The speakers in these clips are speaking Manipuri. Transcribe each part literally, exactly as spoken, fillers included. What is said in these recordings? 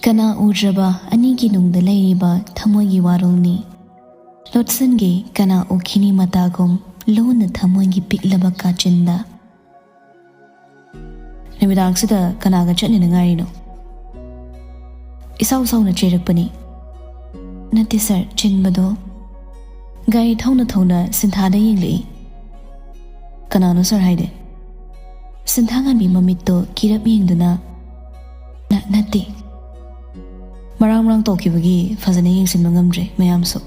ꯀꯅꯥ ꯎꯗ꯭ꯔꯕ ꯑꯅꯤꯒꯤ ꯅꯨꯡꯗ ꯂꯩꯔꯤꯕ ꯊꯃꯣꯏꯒꯤ ꯋꯥꯔꯣꯜꯅꯤ꯫ ꯂꯣꯠꯁꯟꯒꯦ ꯀꯅꯥ ꯎꯈꯤꯅꯤ ꯃꯇꯥꯒꯨꯝ ꯂꯨꯅ ꯊꯃꯣꯏꯒꯤ ꯄꯤꯛꯂꯕ ꯀꯥꯆꯤꯟꯗ꯫ ꯅꯨꯃꯤꯗꯥꯡꯁꯤꯗ ꯀꯅꯥꯒ ꯆꯠꯅꯅꯉꯥꯏꯔꯤꯅꯣ? ꯏꯁꯥꯎ ꯁꯥꯎꯅ ꯆꯩꯔꯛꯄꯅꯤ꯫ ꯅꯠꯇꯦ ꯁꯥꯔ, ꯆꯤꯟꯕꯗꯣ ꯒꯥꯔꯤ ꯊꯧꯅ ꯊꯧꯅ ꯁꯤꯟꯊꯥꯗ ꯌꯦꯡꯂꯛꯏ꯫ ꯀꯅꯥꯅꯣ ꯁꯥꯔ ꯍꯥꯏꯗꯤ? ꯁꯤꯟꯊꯥꯉꯥꯟꯕꯤ ꯃꯃꯤꯠꯇꯣ ꯀꯤꯔꯞ ꯌꯦꯡꯗꯨꯅ, "ꯅ-, ꯅꯠꯇꯦ꯫ ꯃꯔꯥꯡ ꯃꯔꯥꯡ ꯇꯧꯈꯤꯕꯒꯤ ꯐꯖꯅ ꯌꯦꯡꯁꯤꯟꯕ ꯉꯝꯗ꯭ꯔꯦ ꯃꯌꯥꯝꯁꯨ꯫"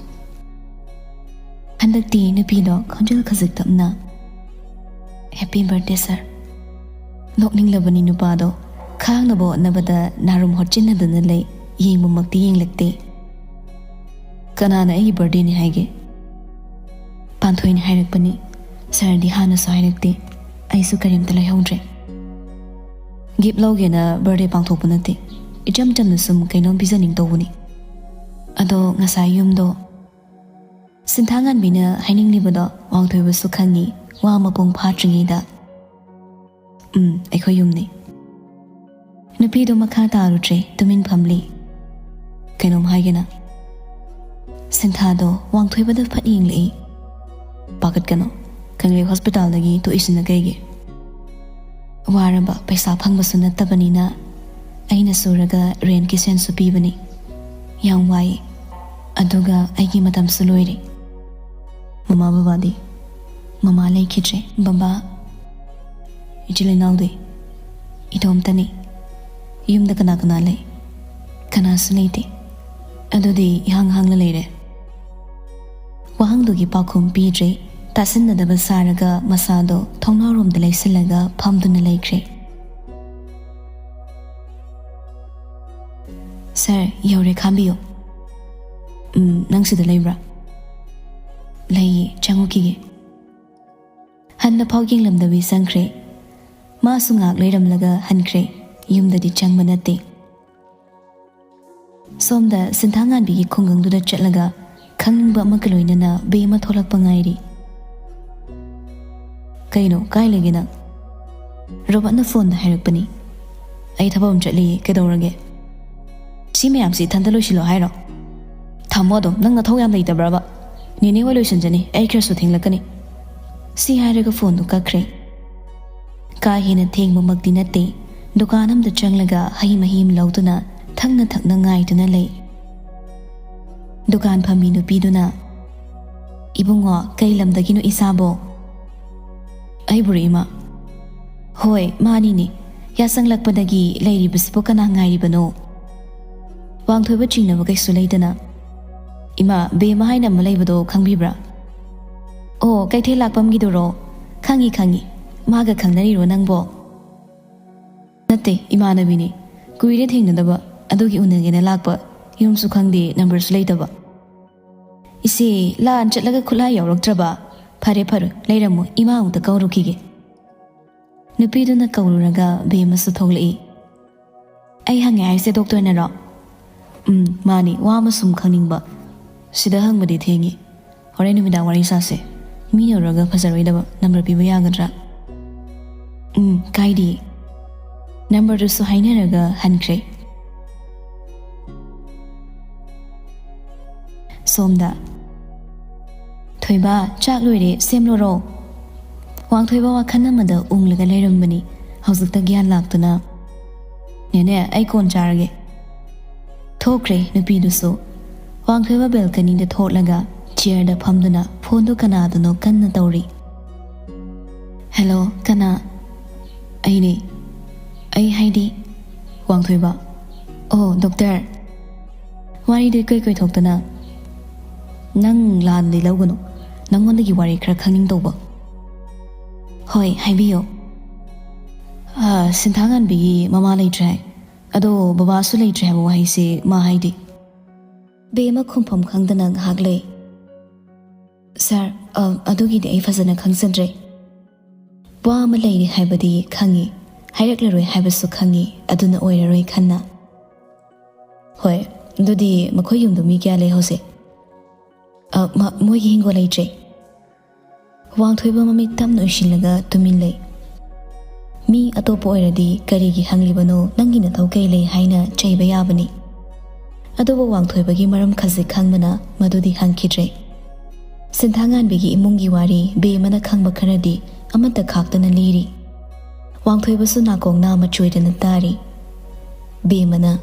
ꯍꯟꯗꯛꯇꯤ ꯅꯨꯄꯤꯗꯣ ꯈꯣꯟꯖꯦꯜ ꯈꯖꯤꯛ ꯇꯞꯅ, "Happy birthday, sir꯫" ꯅꯣꯛꯅꯤꯡꯂꯕꯅꯤ ꯅꯨꯄꯥꯗꯣ꯫ ꯈꯥꯡꯅꯕ ꯍꯣꯠꯅꯕꯗ ꯅꯥꯔꯨꯝ ꯍꯣꯠꯆꯤꯟꯅꯗꯨꯅ ꯂꯩ, ꯌꯦꯡꯕꯃꯛꯇꯤ ꯌꯦꯡꯂꯛꯇꯦ꯫ "ꯀꯅꯥꯅ ꯑꯩꯒꯤ ꯕꯥꯔꯗꯦꯅꯤ ꯍꯥꯏꯒꯦ?" ꯄꯥꯟꯊꯣꯏꯅ ꯍꯥꯏꯔꯛꯄꯅꯤ꯫ ꯁꯥꯔꯗꯤ ꯍꯥꯟꯅꯁꯨ ꯍꯥꯏꯔꯛꯇꯦ꯫ ꯑꯩꯁꯨ ꯀꯔꯤꯝꯇ ꯂꯩꯍꯧꯗ꯭ꯔꯦ꯫ ꯒꯤꯐ ꯂꯧꯒꯦꯅ ꯕꯥꯔꯗꯦ ꯄꯥꯡꯊꯣꯛꯄ ꯅꯠꯇꯦ꯫ ꯏꯆꯝ ꯆꯝꯅ ꯁꯨꯝ ꯀꯩꯅꯣꯝ ꯄꯤꯖꯅꯤꯡ ꯇꯧꯕꯅꯤ꯫ ꯑꯗꯣ ꯉꯁꯥꯏ ꯌꯨꯝꯗꯣ, ꯁꯤꯟꯊꯥꯉꯥꯟꯕꯤꯅ ꯍꯥꯏꯅꯤꯡꯂꯤꯕꯗꯣ ꯋꯥꯡꯊꯣꯏꯕꯁꯨ ꯈꯪꯉꯤ, ꯋꯥ ꯃꯄꯨꯡ ꯐꯥꯗ꯭ꯔꯤꯉꯩꯗ꯫ "ꯎꯝ, ꯑꯩꯈꯣꯏ ꯌꯨꯝꯅꯤ꯫" ꯅꯨꯄꯤꯗꯣ ꯃꯈꯥ ꯇꯥꯔꯨꯗ꯭ꯔꯦ, ꯇꯨꯃꯤꯟ ꯐꯝꯂꯤ꯫ "ꯀꯩꯅꯣꯝ ꯍꯥꯏꯒꯦꯅ꯫" ꯁꯤꯟꯊꯥꯗꯣ ꯋꯥꯡꯊꯣꯏꯕꯗ ꯐꯠ ꯌꯦꯡꯂꯛꯏ꯫ "ꯄꯥꯈꯠꯀꯅꯣ, ꯀꯪꯂꯩ ꯍꯣꯁꯄꯤꯇꯥꯜꯗꯒꯤ ꯊꯣꯛꯏꯁꯤꯅ ꯀꯩꯒꯤ?" "ꯋꯥꯔꯕ, ꯄꯩꯁꯥ ꯐꯪꯕꯁꯨ ꯅꯠꯇꯕꯅꯤꯅ ꯑꯩꯅ ꯁꯨꯔꯒ ꯔꯦꯟꯠꯀꯤ ꯁꯦꯟꯁꯨ ꯄꯤꯕꯅꯤ꯫ ꯌꯥꯝ ꯋꯥꯏ, ꯑꯗꯨꯒ ꯑꯩꯒꯤ ꯃꯇꯝꯁꯨ ꯂꯣꯏꯔꯦ꯫" "ꯃꯃꯥ ꯕꯕꯥꯗꯤ?" "ꯃꯃꯥ ꯂꯩꯈꯤꯗ꯭ꯔꯦ꯫ ꯕꯕꯥ?" "ꯏꯆꯤꯜ ꯏꯅꯥꯎꯗꯤ?" "ꯏꯇꯣꯝꯇꯅꯤ꯫" "ꯌꯨꯝꯗ ꯀꯅꯥ ꯀꯅꯥ ꯂꯩ?" "ꯀꯅꯥꯁꯨ ꯂꯩꯇꯦ꯫" "ꯑꯗꯨꯗꯤ ꯏꯍꯥꯡ ꯍꯥꯡꯅ ꯂꯩꯔꯦ꯫" ꯋꯥꯍꯪꯗꯨꯒꯤ ꯄꯥꯎꯈꯨꯝ ꯄꯤꯗ꯭ꯔꯦ꯫ ꯇꯥꯁꯤꯟꯅꯗꯕ ꯁꯥꯔꯒ ꯃꯁꯥꯗꯣ ꯊꯣꯡꯅꯥꯎꯔꯣꯝꯗ ꯂꯩꯁꯤꯜꯂꯒ ꯐꯝꯗꯨꯅ ꯂꯩꯈ꯭ꯔꯦ꯫ "ꯁꯥꯔ, ꯌꯧꯔꯦ, ꯈꯥꯝꯕꯤꯌꯨ꯫" "ꯎꯝ, ꯅꯪ ꯁꯤꯗ ꯂꯩꯕ꯭ꯔꯥ?" "ꯂꯩꯌꯦ, ꯆꯪꯉꯛꯈꯤꯒꯦ꯫" ꯍꯟꯅ ꯐꯥꯎ ꯌꯦꯡꯂꯝꯗꯕꯤ ꯆꯪꯈ꯭ꯔꯦ꯫ ꯃꯥꯁꯨ ꯉꯥꯏꯍꯥꯛ ꯂꯩꯔꯝꯂꯒ ꯍꯟꯈ꯭ꯔꯦ꯫ ꯌꯨꯝꯗꯗꯤ ꯆꯪꯕ ꯅꯠꯇꯦ꯫ ꯁꯣꯝꯗ ꯁꯤꯟꯊꯥꯉꯥꯟꯕꯤꯒꯤ ꯈꯨꯡꯒꯪꯗꯨꯗ ꯆꯠꯂꯒ ꯈꯪꯅꯤꯡꯕ ꯑꯃꯒ ꯂꯣꯏꯅꯅ ꯕꯦ ꯑꯃ ꯊꯣꯛꯂꯛꯄ ꯉꯥꯏꯔꯤ꯫ "ꯀꯩꯅꯣ, ꯀꯥꯏ ꯂꯩꯒꯦ ꯅꯪ?" ꯔꯣꯕꯥꯔꯠꯅ ꯐꯣꯟꯗ ꯍꯥꯏꯔꯛꯄꯅꯤ꯫ "ꯑꯩ ꯊꯕꯛ ꯑꯃ ꯆꯠꯂꯤꯌꯦ, ꯀꯩꯗꯧꯔꯒꯦ?" ꯁꯤ ꯃꯌꯥꯝꯁꯤ ꯏꯊꯟꯇ ꯂꯣꯏꯁꯤꯜꯂꯣ ꯍꯥꯏꯔꯣ? ꯊꯝꯃꯣ ꯑꯗꯨꯝ, ꯅꯪ ꯅꯊꯧ ꯌꯥꯝ ꯂꯩꯇꯕ꯭ꯔꯕ? ꯅꯦꯅꯦ ꯍꯣꯏ ꯂꯣꯏꯁꯤꯟꯖꯅꯤ, ꯑꯩ ꯈꯔꯁꯨ ꯊꯦꯡꯂꯛꯀꯅꯤ꯫ ꯁꯤ ꯍꯥꯏꯔꯒ ꯐꯣꯟꯗꯨ ꯀꯛꯈ꯭ꯔꯦ꯫ ꯀꯥ ꯍꯦꯟꯅ ꯊꯦꯡꯕꯃꯛꯇꯤ ꯅꯠꯇꯦ꯫ ꯗꯨꯀꯥꯟ ꯑꯃꯗ ꯆꯪꯂꯒ ꯍꯩ ꯃꯍꯤ ꯑꯃ ꯂꯧꯗꯨꯅ ꯊꯛꯅ ꯊꯛꯅ ꯉꯥꯏꯗꯨꯅ ꯂꯩ꯫ ꯗꯨꯀꯥꯟ ꯐꯝꯃꯤ ꯅꯨꯄꯤꯗꯨꯅ, "ꯏꯕꯨꯡꯉꯣ, ꯀꯩ ꯂꯝꯗꯒꯤꯅꯣ ꯏꯁꯥꯕꯣ?" "ꯑꯩꯕꯨꯔꯣ ꯏꯃꯥ?" "ꯍꯣꯏ, ꯃꯥꯅꯤꯅꯦ꯫ ꯌꯥꯁꯪꯂꯛꯄꯗꯒꯤ ꯂꯩꯔꯤꯕꯁꯤꯕꯨ ꯀꯅꯥ ꯉꯥꯏꯔꯤꯕꯅꯣ?" ꯋꯥꯡꯊꯣꯏꯕ ꯆꯤꯡꯅꯕ ꯀꯩꯁꯨ ꯂꯩꯇꯅ, "ꯏꯃꯥ, ꯕꯦꯝꯃ ꯍꯥꯏꯅ ꯑꯃ ꯂꯩꯕꯗꯣ ꯈꯪꯕꯤꯕ꯭ꯔꯥ?" "ꯑꯣ, ꯀꯩꯊꯦꯜ ꯂꯥꯛꯄꯝꯒꯤꯗꯨꯔꯣ? ꯈꯪꯉꯤ, ꯈꯪꯉꯤ꯫ ꯃꯥꯒ ꯈꯪꯅꯔꯤꯔꯣ ꯅꯪꯕꯣ?" "ꯅꯠꯇꯦ, ꯏꯃꯥꯟꯅꯕꯤꯅꯤ꯫ ꯀꯨꯏꯔꯦ ꯊꯦꯡꯅꯗꯕ, ꯑꯗꯨꯒꯤ ꯎꯅꯒꯦꯅ ꯂꯥꯛꯄ꯫ ꯌꯨꯝꯁꯨ ꯈꯪꯗꯦ, ꯅꯝꯕꯔꯁꯨ ꯂꯩꯇꯕ꯫" "ꯏꯆꯦ, ꯂꯥꯟ ꯆꯠꯂꯒ ꯈꯨꯠꯂꯥꯏ ꯌꯥꯎꯔꯛꯇ꯭ꯔꯕ? ꯐꯔꯦ, ꯐꯔꯦ, ꯂꯩꯔꯝꯃꯣ, ꯏꯃꯥ ꯑꯃꯨꯛꯇ ꯀꯧꯔꯨꯈꯤꯒꯦ꯫" ꯅꯨꯄꯤꯗꯨꯅ ꯀꯧꯔꯨꯔꯒ ꯕꯦꯝꯃꯁꯨ ꯊꯣꯛꯂꯛꯏ꯫ "ꯑꯩ ꯍꯪꯉꯦ ꯍꯥꯏꯁꯦ ꯗꯣꯛꯇꯔꯅꯔꯣ?" "ꯎꯝ, ꯃꯥꯅꯤ, ꯋꯥ ꯑꯃ ꯁꯨꯝ ꯈꯪꯅꯤꯡꯕ꯫ ꯁꯤꯗ ꯍꯪꯕꯗꯤ ꯊꯦꯡꯉꯤ꯫ ꯍꯣꯔꯦꯟ ꯅꯨꯃꯤꯗꯥꯡ ꯋꯥꯔꯤ ꯁꯥꯁꯦ꯫ ꯃꯤ ꯌꯧꯔꯒ ꯐꯖꯔꯣꯏꯗꯕ, ꯅꯝꯕꯔ ꯄꯤꯕ ꯌꯥꯒꯗ꯭ꯔꯥ?" "ꯎꯝ, ꯀꯥꯏꯗꯦ꯫" ꯅꯝꯕꯔꯗꯨꯁꯨ ꯍꯥꯏꯅꯔꯒ ꯍꯟꯈ꯭ꯔꯦ꯫ ꯁꯣꯝꯗ, "ꯊꯣꯏꯕ, ꯆꯥꯛ ꯂꯣꯏꯔꯦ, ꯁꯦꯝꯂꯨꯔꯣ꯫" ꯋꯥꯡꯊꯣꯏꯕ ꯋꯥꯈꯜ ꯑꯃꯗ ꯎꯪꯂꯒ ꯂꯩꯔꯝꯕꯅꯤ꯫ ꯍꯧꯖꯤꯛꯇ ꯒ꯭ꯌꯥꯟ ꯂꯥꯛꯇꯨꯅ, "ꯅꯦꯅꯦ, ꯑꯩ ꯀꯣꯟ ꯆꯥꯔꯒꯦ꯫" ꯊꯣꯛꯈ꯭ꯔꯦ ꯅꯨꯄꯤꯗꯨꯁꯨ꯫ ꯋꯥꯡꯊꯣꯏꯕ ꯕꯦꯜꯀꯅꯤꯗ ꯊꯣꯛꯂꯒ ꯆꯤꯌꯔꯗ ꯐꯝꯗꯨꯅ ꯐꯣꯟꯗꯨ ꯀꯅꯥꯗꯅꯣ ꯀꯟꯅ ꯇꯧꯔꯤ꯫ "ꯍꯦꯜꯂꯣ, ꯀꯅꯥ?" "ꯑꯩꯅꯦ꯫" "ꯑꯩ ꯍꯥꯏꯗꯤ?" "ꯋꯥꯡꯊꯣꯏꯕ꯫" "ꯑꯣ, ꯗꯣꯛꯇꯔ꯫" ꯋꯥꯔꯤꯗꯨ ꯏꯀꯣꯏ ꯀꯣꯏꯊꯣꯛꯇꯅ, "ꯅꯪ ꯂꯥꯟꯅꯗꯤ ꯂꯧꯒꯅꯨ꯫ ꯅꯪꯉꯣꯟꯗꯒꯤ ꯋꯥꯔꯤ ꯈꯔ ꯈꯪꯅꯤꯡ ꯇꯧꯕ꯫" "ꯍꯣꯏ, ꯍꯥꯏꯕꯤꯌꯨ꯫" "ꯑꯥ, ꯁꯤꯟꯊꯥꯉꯥꯟꯕꯤꯒꯤ ꯃꯃꯥ ꯂꯩꯇ꯭ꯔꯦ ꯍꯥꯏ꯫ ꯑꯗꯣ ꯕꯕꯥꯁꯨ ꯂꯩꯇ꯭ꯔꯦ ꯍꯥꯏꯕ ꯋꯥꯍꯩꯁꯦ ꯃꯥ ꯍꯥꯏꯗꯦ꯫" ꯕꯦꯝꯃ ꯈꯨꯝꯐꯝ ꯈꯪꯗꯅ ꯉꯥꯏꯍꯥꯛ ꯂꯩ꯫ "ꯁꯥꯔ, ꯑ, ꯑꯗꯨꯒꯤꯗꯤ ꯑꯩ ꯐꯖꯅ ꯈꯪꯖꯗ꯭ꯔꯦ꯫ ꯋꯥ ꯑꯃ ꯂꯩꯔꯤ ꯍꯥꯏꯕꯗꯤ ꯈꯪꯉꯤ, ꯍꯥꯏꯔꯛꯂꯔꯣꯏ ꯍꯥꯏꯕꯁꯨ ꯈꯪꯉꯤ, ꯑꯗꯨꯅ ꯑꯣꯏꯔꯔꯣꯏ ꯈꯟꯅ꯫" "ꯍꯣꯏ, ꯑꯗꯨꯗꯤ ꯃꯈꯣꯏ ꯌꯨꯝꯗ ꯃꯤ ꯀꯌꯥ ꯂꯩ ꯍꯧꯖꯤꯛ?" "ꯑ, ꯃ-, ꯃꯣꯏꯒꯤ ꯍꯤꯡꯒꯣꯜ ꯂꯩꯇ꯭ꯔꯦ꯫" ꯋꯥꯡꯊꯣꯏꯕ ꯃꯃꯤꯠ ꯇꯞꯅ ꯎꯏꯁꯤꯜꯂꯒ ꯇꯨꯃꯤꯟ ꯂꯩ꯫ "ꯃꯤ ꯑꯇꯣꯞꯄ ꯑꯣꯏꯔꯗꯤ ꯀꯔꯤꯒꯤ ꯍꯪꯂꯤꯕꯅꯣ? ꯅꯪꯒꯤ ꯅꯊꯧ ꯀꯩ ꯂꯩ ꯍꯥꯏꯅ ꯆꯩꯕ ꯌꯥꯕꯅꯤ꯫" ꯑꯗꯨꯕꯨ ꯋꯥꯡꯊꯣꯏꯕꯒꯤ ꯃꯔꯝ ꯈꯖꯤꯛ ꯈꯪꯕꯅ ꯃꯗꯨꯗꯤ ꯍꯪꯈꯤꯗ꯭ꯔꯦ꯫ ꯁꯤꯟꯊꯥꯉꯥꯟꯕꯤꯒꯤ ꯏꯃꯨꯡꯒꯤ ꯋꯥꯔꯤ ꯕꯦꯝꯃꯅ ꯈꯪꯕ ꯈꯔꯗꯤ ꯑꯃꯠꯇ ꯈꯥꯛꯇꯅ ꯂꯤꯔꯤ꯫ ꯋꯥꯡꯊꯣꯏꯕꯁꯨ ꯅꯥꯀꯣꯡ ꯅꯥ ꯃꯆꯣꯏꯗꯅ ꯇꯥꯔꯤ꯫ ꯕꯦꯝꯃꯅ,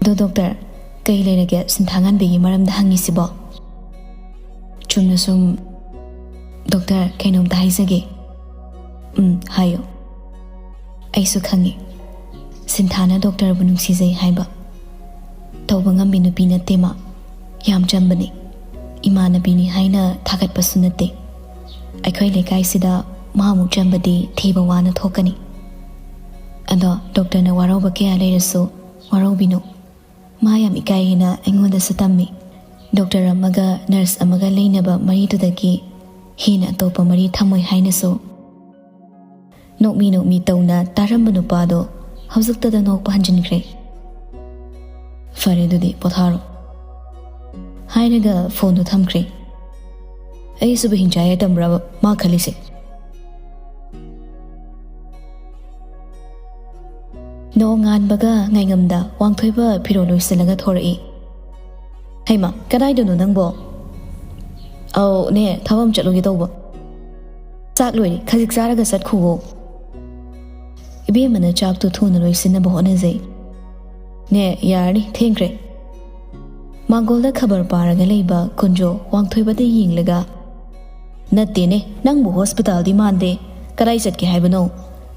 "ꯑꯗꯣ ꯗꯣꯛꯇꯔ, ꯀꯩ ꯂꯩꯔꯒꯦ ꯁꯤꯟꯊꯥꯉꯥꯟꯕꯤꯒꯤ ꯃꯔꯝꯗ ꯍꯪꯉꯤꯁꯤꯕꯣ?" "ꯆꯨꯝꯅ ꯁꯨꯝ, ꯗꯣꯛꯇꯔ, ꯀꯩꯅꯣꯝꯇ ꯍꯥꯏꯖꯒꯦ꯫" "ꯎꯝ, ꯍꯥꯏꯌꯨ꯫" "ꯑꯩꯁꯨ ꯈꯪꯉꯤ, ꯁꯤꯟꯊꯥꯅ ꯗꯣꯛꯇꯔꯕꯨ ꯅꯨꯡꯁꯤꯖꯩ ꯍꯥꯏꯕ꯫ ꯇꯧꯕ ꯉꯝꯕꯤ ꯅꯨꯄꯤ ꯅꯠꯇꯦ ꯃꯥ꯫ ꯌꯥꯝ ꯆꯝꯕꯅꯤ꯫ ꯏꯃꯥꯟꯅꯕꯤꯅꯤ ꯍꯥꯏꯅ ꯊꯥꯒꯠꯄꯁꯨ ꯅꯠꯇꯦ꯫ ꯑꯩꯈꯣꯏ ꯂꯩꯀꯥꯏꯁꯤꯗ ꯃꯥꯃꯨꯛ ꯆꯝꯕꯗꯤ ꯊꯤꯕ ꯋꯥꯅ ꯊꯣꯛꯀꯅꯤ꯫ ꯑꯗꯣ ꯗꯣꯛꯇꯔꯅ ꯋꯥꯔꯧꯕ ꯀꯌꯥ ꯂꯩꯔꯁꯨ ꯋꯥꯔꯧꯕꯤꯅꯨ꯫ ꯃꯥ ꯌꯥꯝ ꯏꯀꯥꯏ ꯍꯥꯏꯅ ꯑꯩꯉꯣꯟꯗꯁꯨ ꯇꯝꯃꯤ꯫ ꯗꯣꯛꯇꯔ ꯑꯃꯒ ꯅꯔꯁ ꯑꯃꯒ ꯂꯩꯅꯕ ꯃꯔꯤꯗꯨꯗꯒꯤ ꯍꯦꯟꯅ ꯑꯇꯣꯞꯄ ꯃꯔꯤ ꯊꯝꯃꯣꯏ ꯍꯥꯏꯅꯁꯨ꯫" ꯅꯣꯛꯃꯤ ꯅꯣꯛꯃꯤ ꯇꯧꯅ ꯇꯥꯔꯝꯕ ꯅꯨꯄꯥꯗꯣ ꯍꯧꯖꯤꯛꯇꯗ ꯅꯣꯛꯄ ꯍꯟꯖꯤꯟꯈ꯭ꯔꯦ꯫ "ꯐꯔꯦ, ꯑꯗꯨꯗꯤ ꯄꯣꯊꯥꯔꯣ," ꯍꯥꯏꯔꯒ ꯐꯣꯟꯗꯣ ꯊꯝꯈ꯭ꯔꯦ꯫ ꯑꯩꯁꯤꯕꯨ ꯍꯤꯡꯆꯥꯏ ꯇꯝꯕ꯭ꯔꯕ ꯃꯥ ꯈꯜꯂꯤꯁꯦ? ꯅꯣꯡꯉꯥꯟꯕꯒ ꯉꯥꯏꯉꯝꯗ ꯋꯥꯡꯊꯣꯏꯕ ꯐꯤꯔꯣꯜ ꯂꯣꯏꯁꯤꯜꯂꯒ ꯊꯣꯔꯛꯏ꯫ "ꯍꯩꯃꯥ, ꯀꯗꯥꯏꯗꯅꯣ ꯅꯪꯕꯣ?" "ꯑꯧ ꯅꯦ, ꯊꯕꯛ ꯑꯃ ꯆꯠꯂꯨꯒꯦ ꯇꯧꯕ꯫" "ꯆꯥꯛ ꯂꯣꯏꯔꯦ, ꯈꯖꯤꯛ ꯆꯥꯔꯒ ꯆꯠꯈꯨꯋꯣ꯫" ꯏꯕꯦꯝꯃꯅ ꯆꯥꯛꯇꯨ ꯊꯨꯅ ꯂꯣꯏꯁꯤꯟꯅꯕ ꯍꯣꯠꯅꯖꯩ꯫ "ꯅꯦ, ꯌꯥꯔꯅꯤ, ꯊꯦꯡꯈ꯭ꯔꯦ꯫" ꯃꯥꯡꯒꯣꯜꯗ ꯈꯕꯔ ꯄꯥꯔꯒ ꯂꯩꯕ ꯀꯨꯟꯖꯣ ꯋꯥꯡꯊꯣꯏꯕꯗ ꯌꯦꯡꯂꯒ, "ꯅꯠꯇꯦꯅꯦ, ꯅꯪꯕꯨ ꯍꯣꯁꯄꯤꯇꯥꯜꯗꯤ ꯃꯥꯟꯗꯦ꯫ ꯀꯗꯥꯏ ꯆꯠꯀꯦ ꯍꯥꯏꯕꯅꯣ?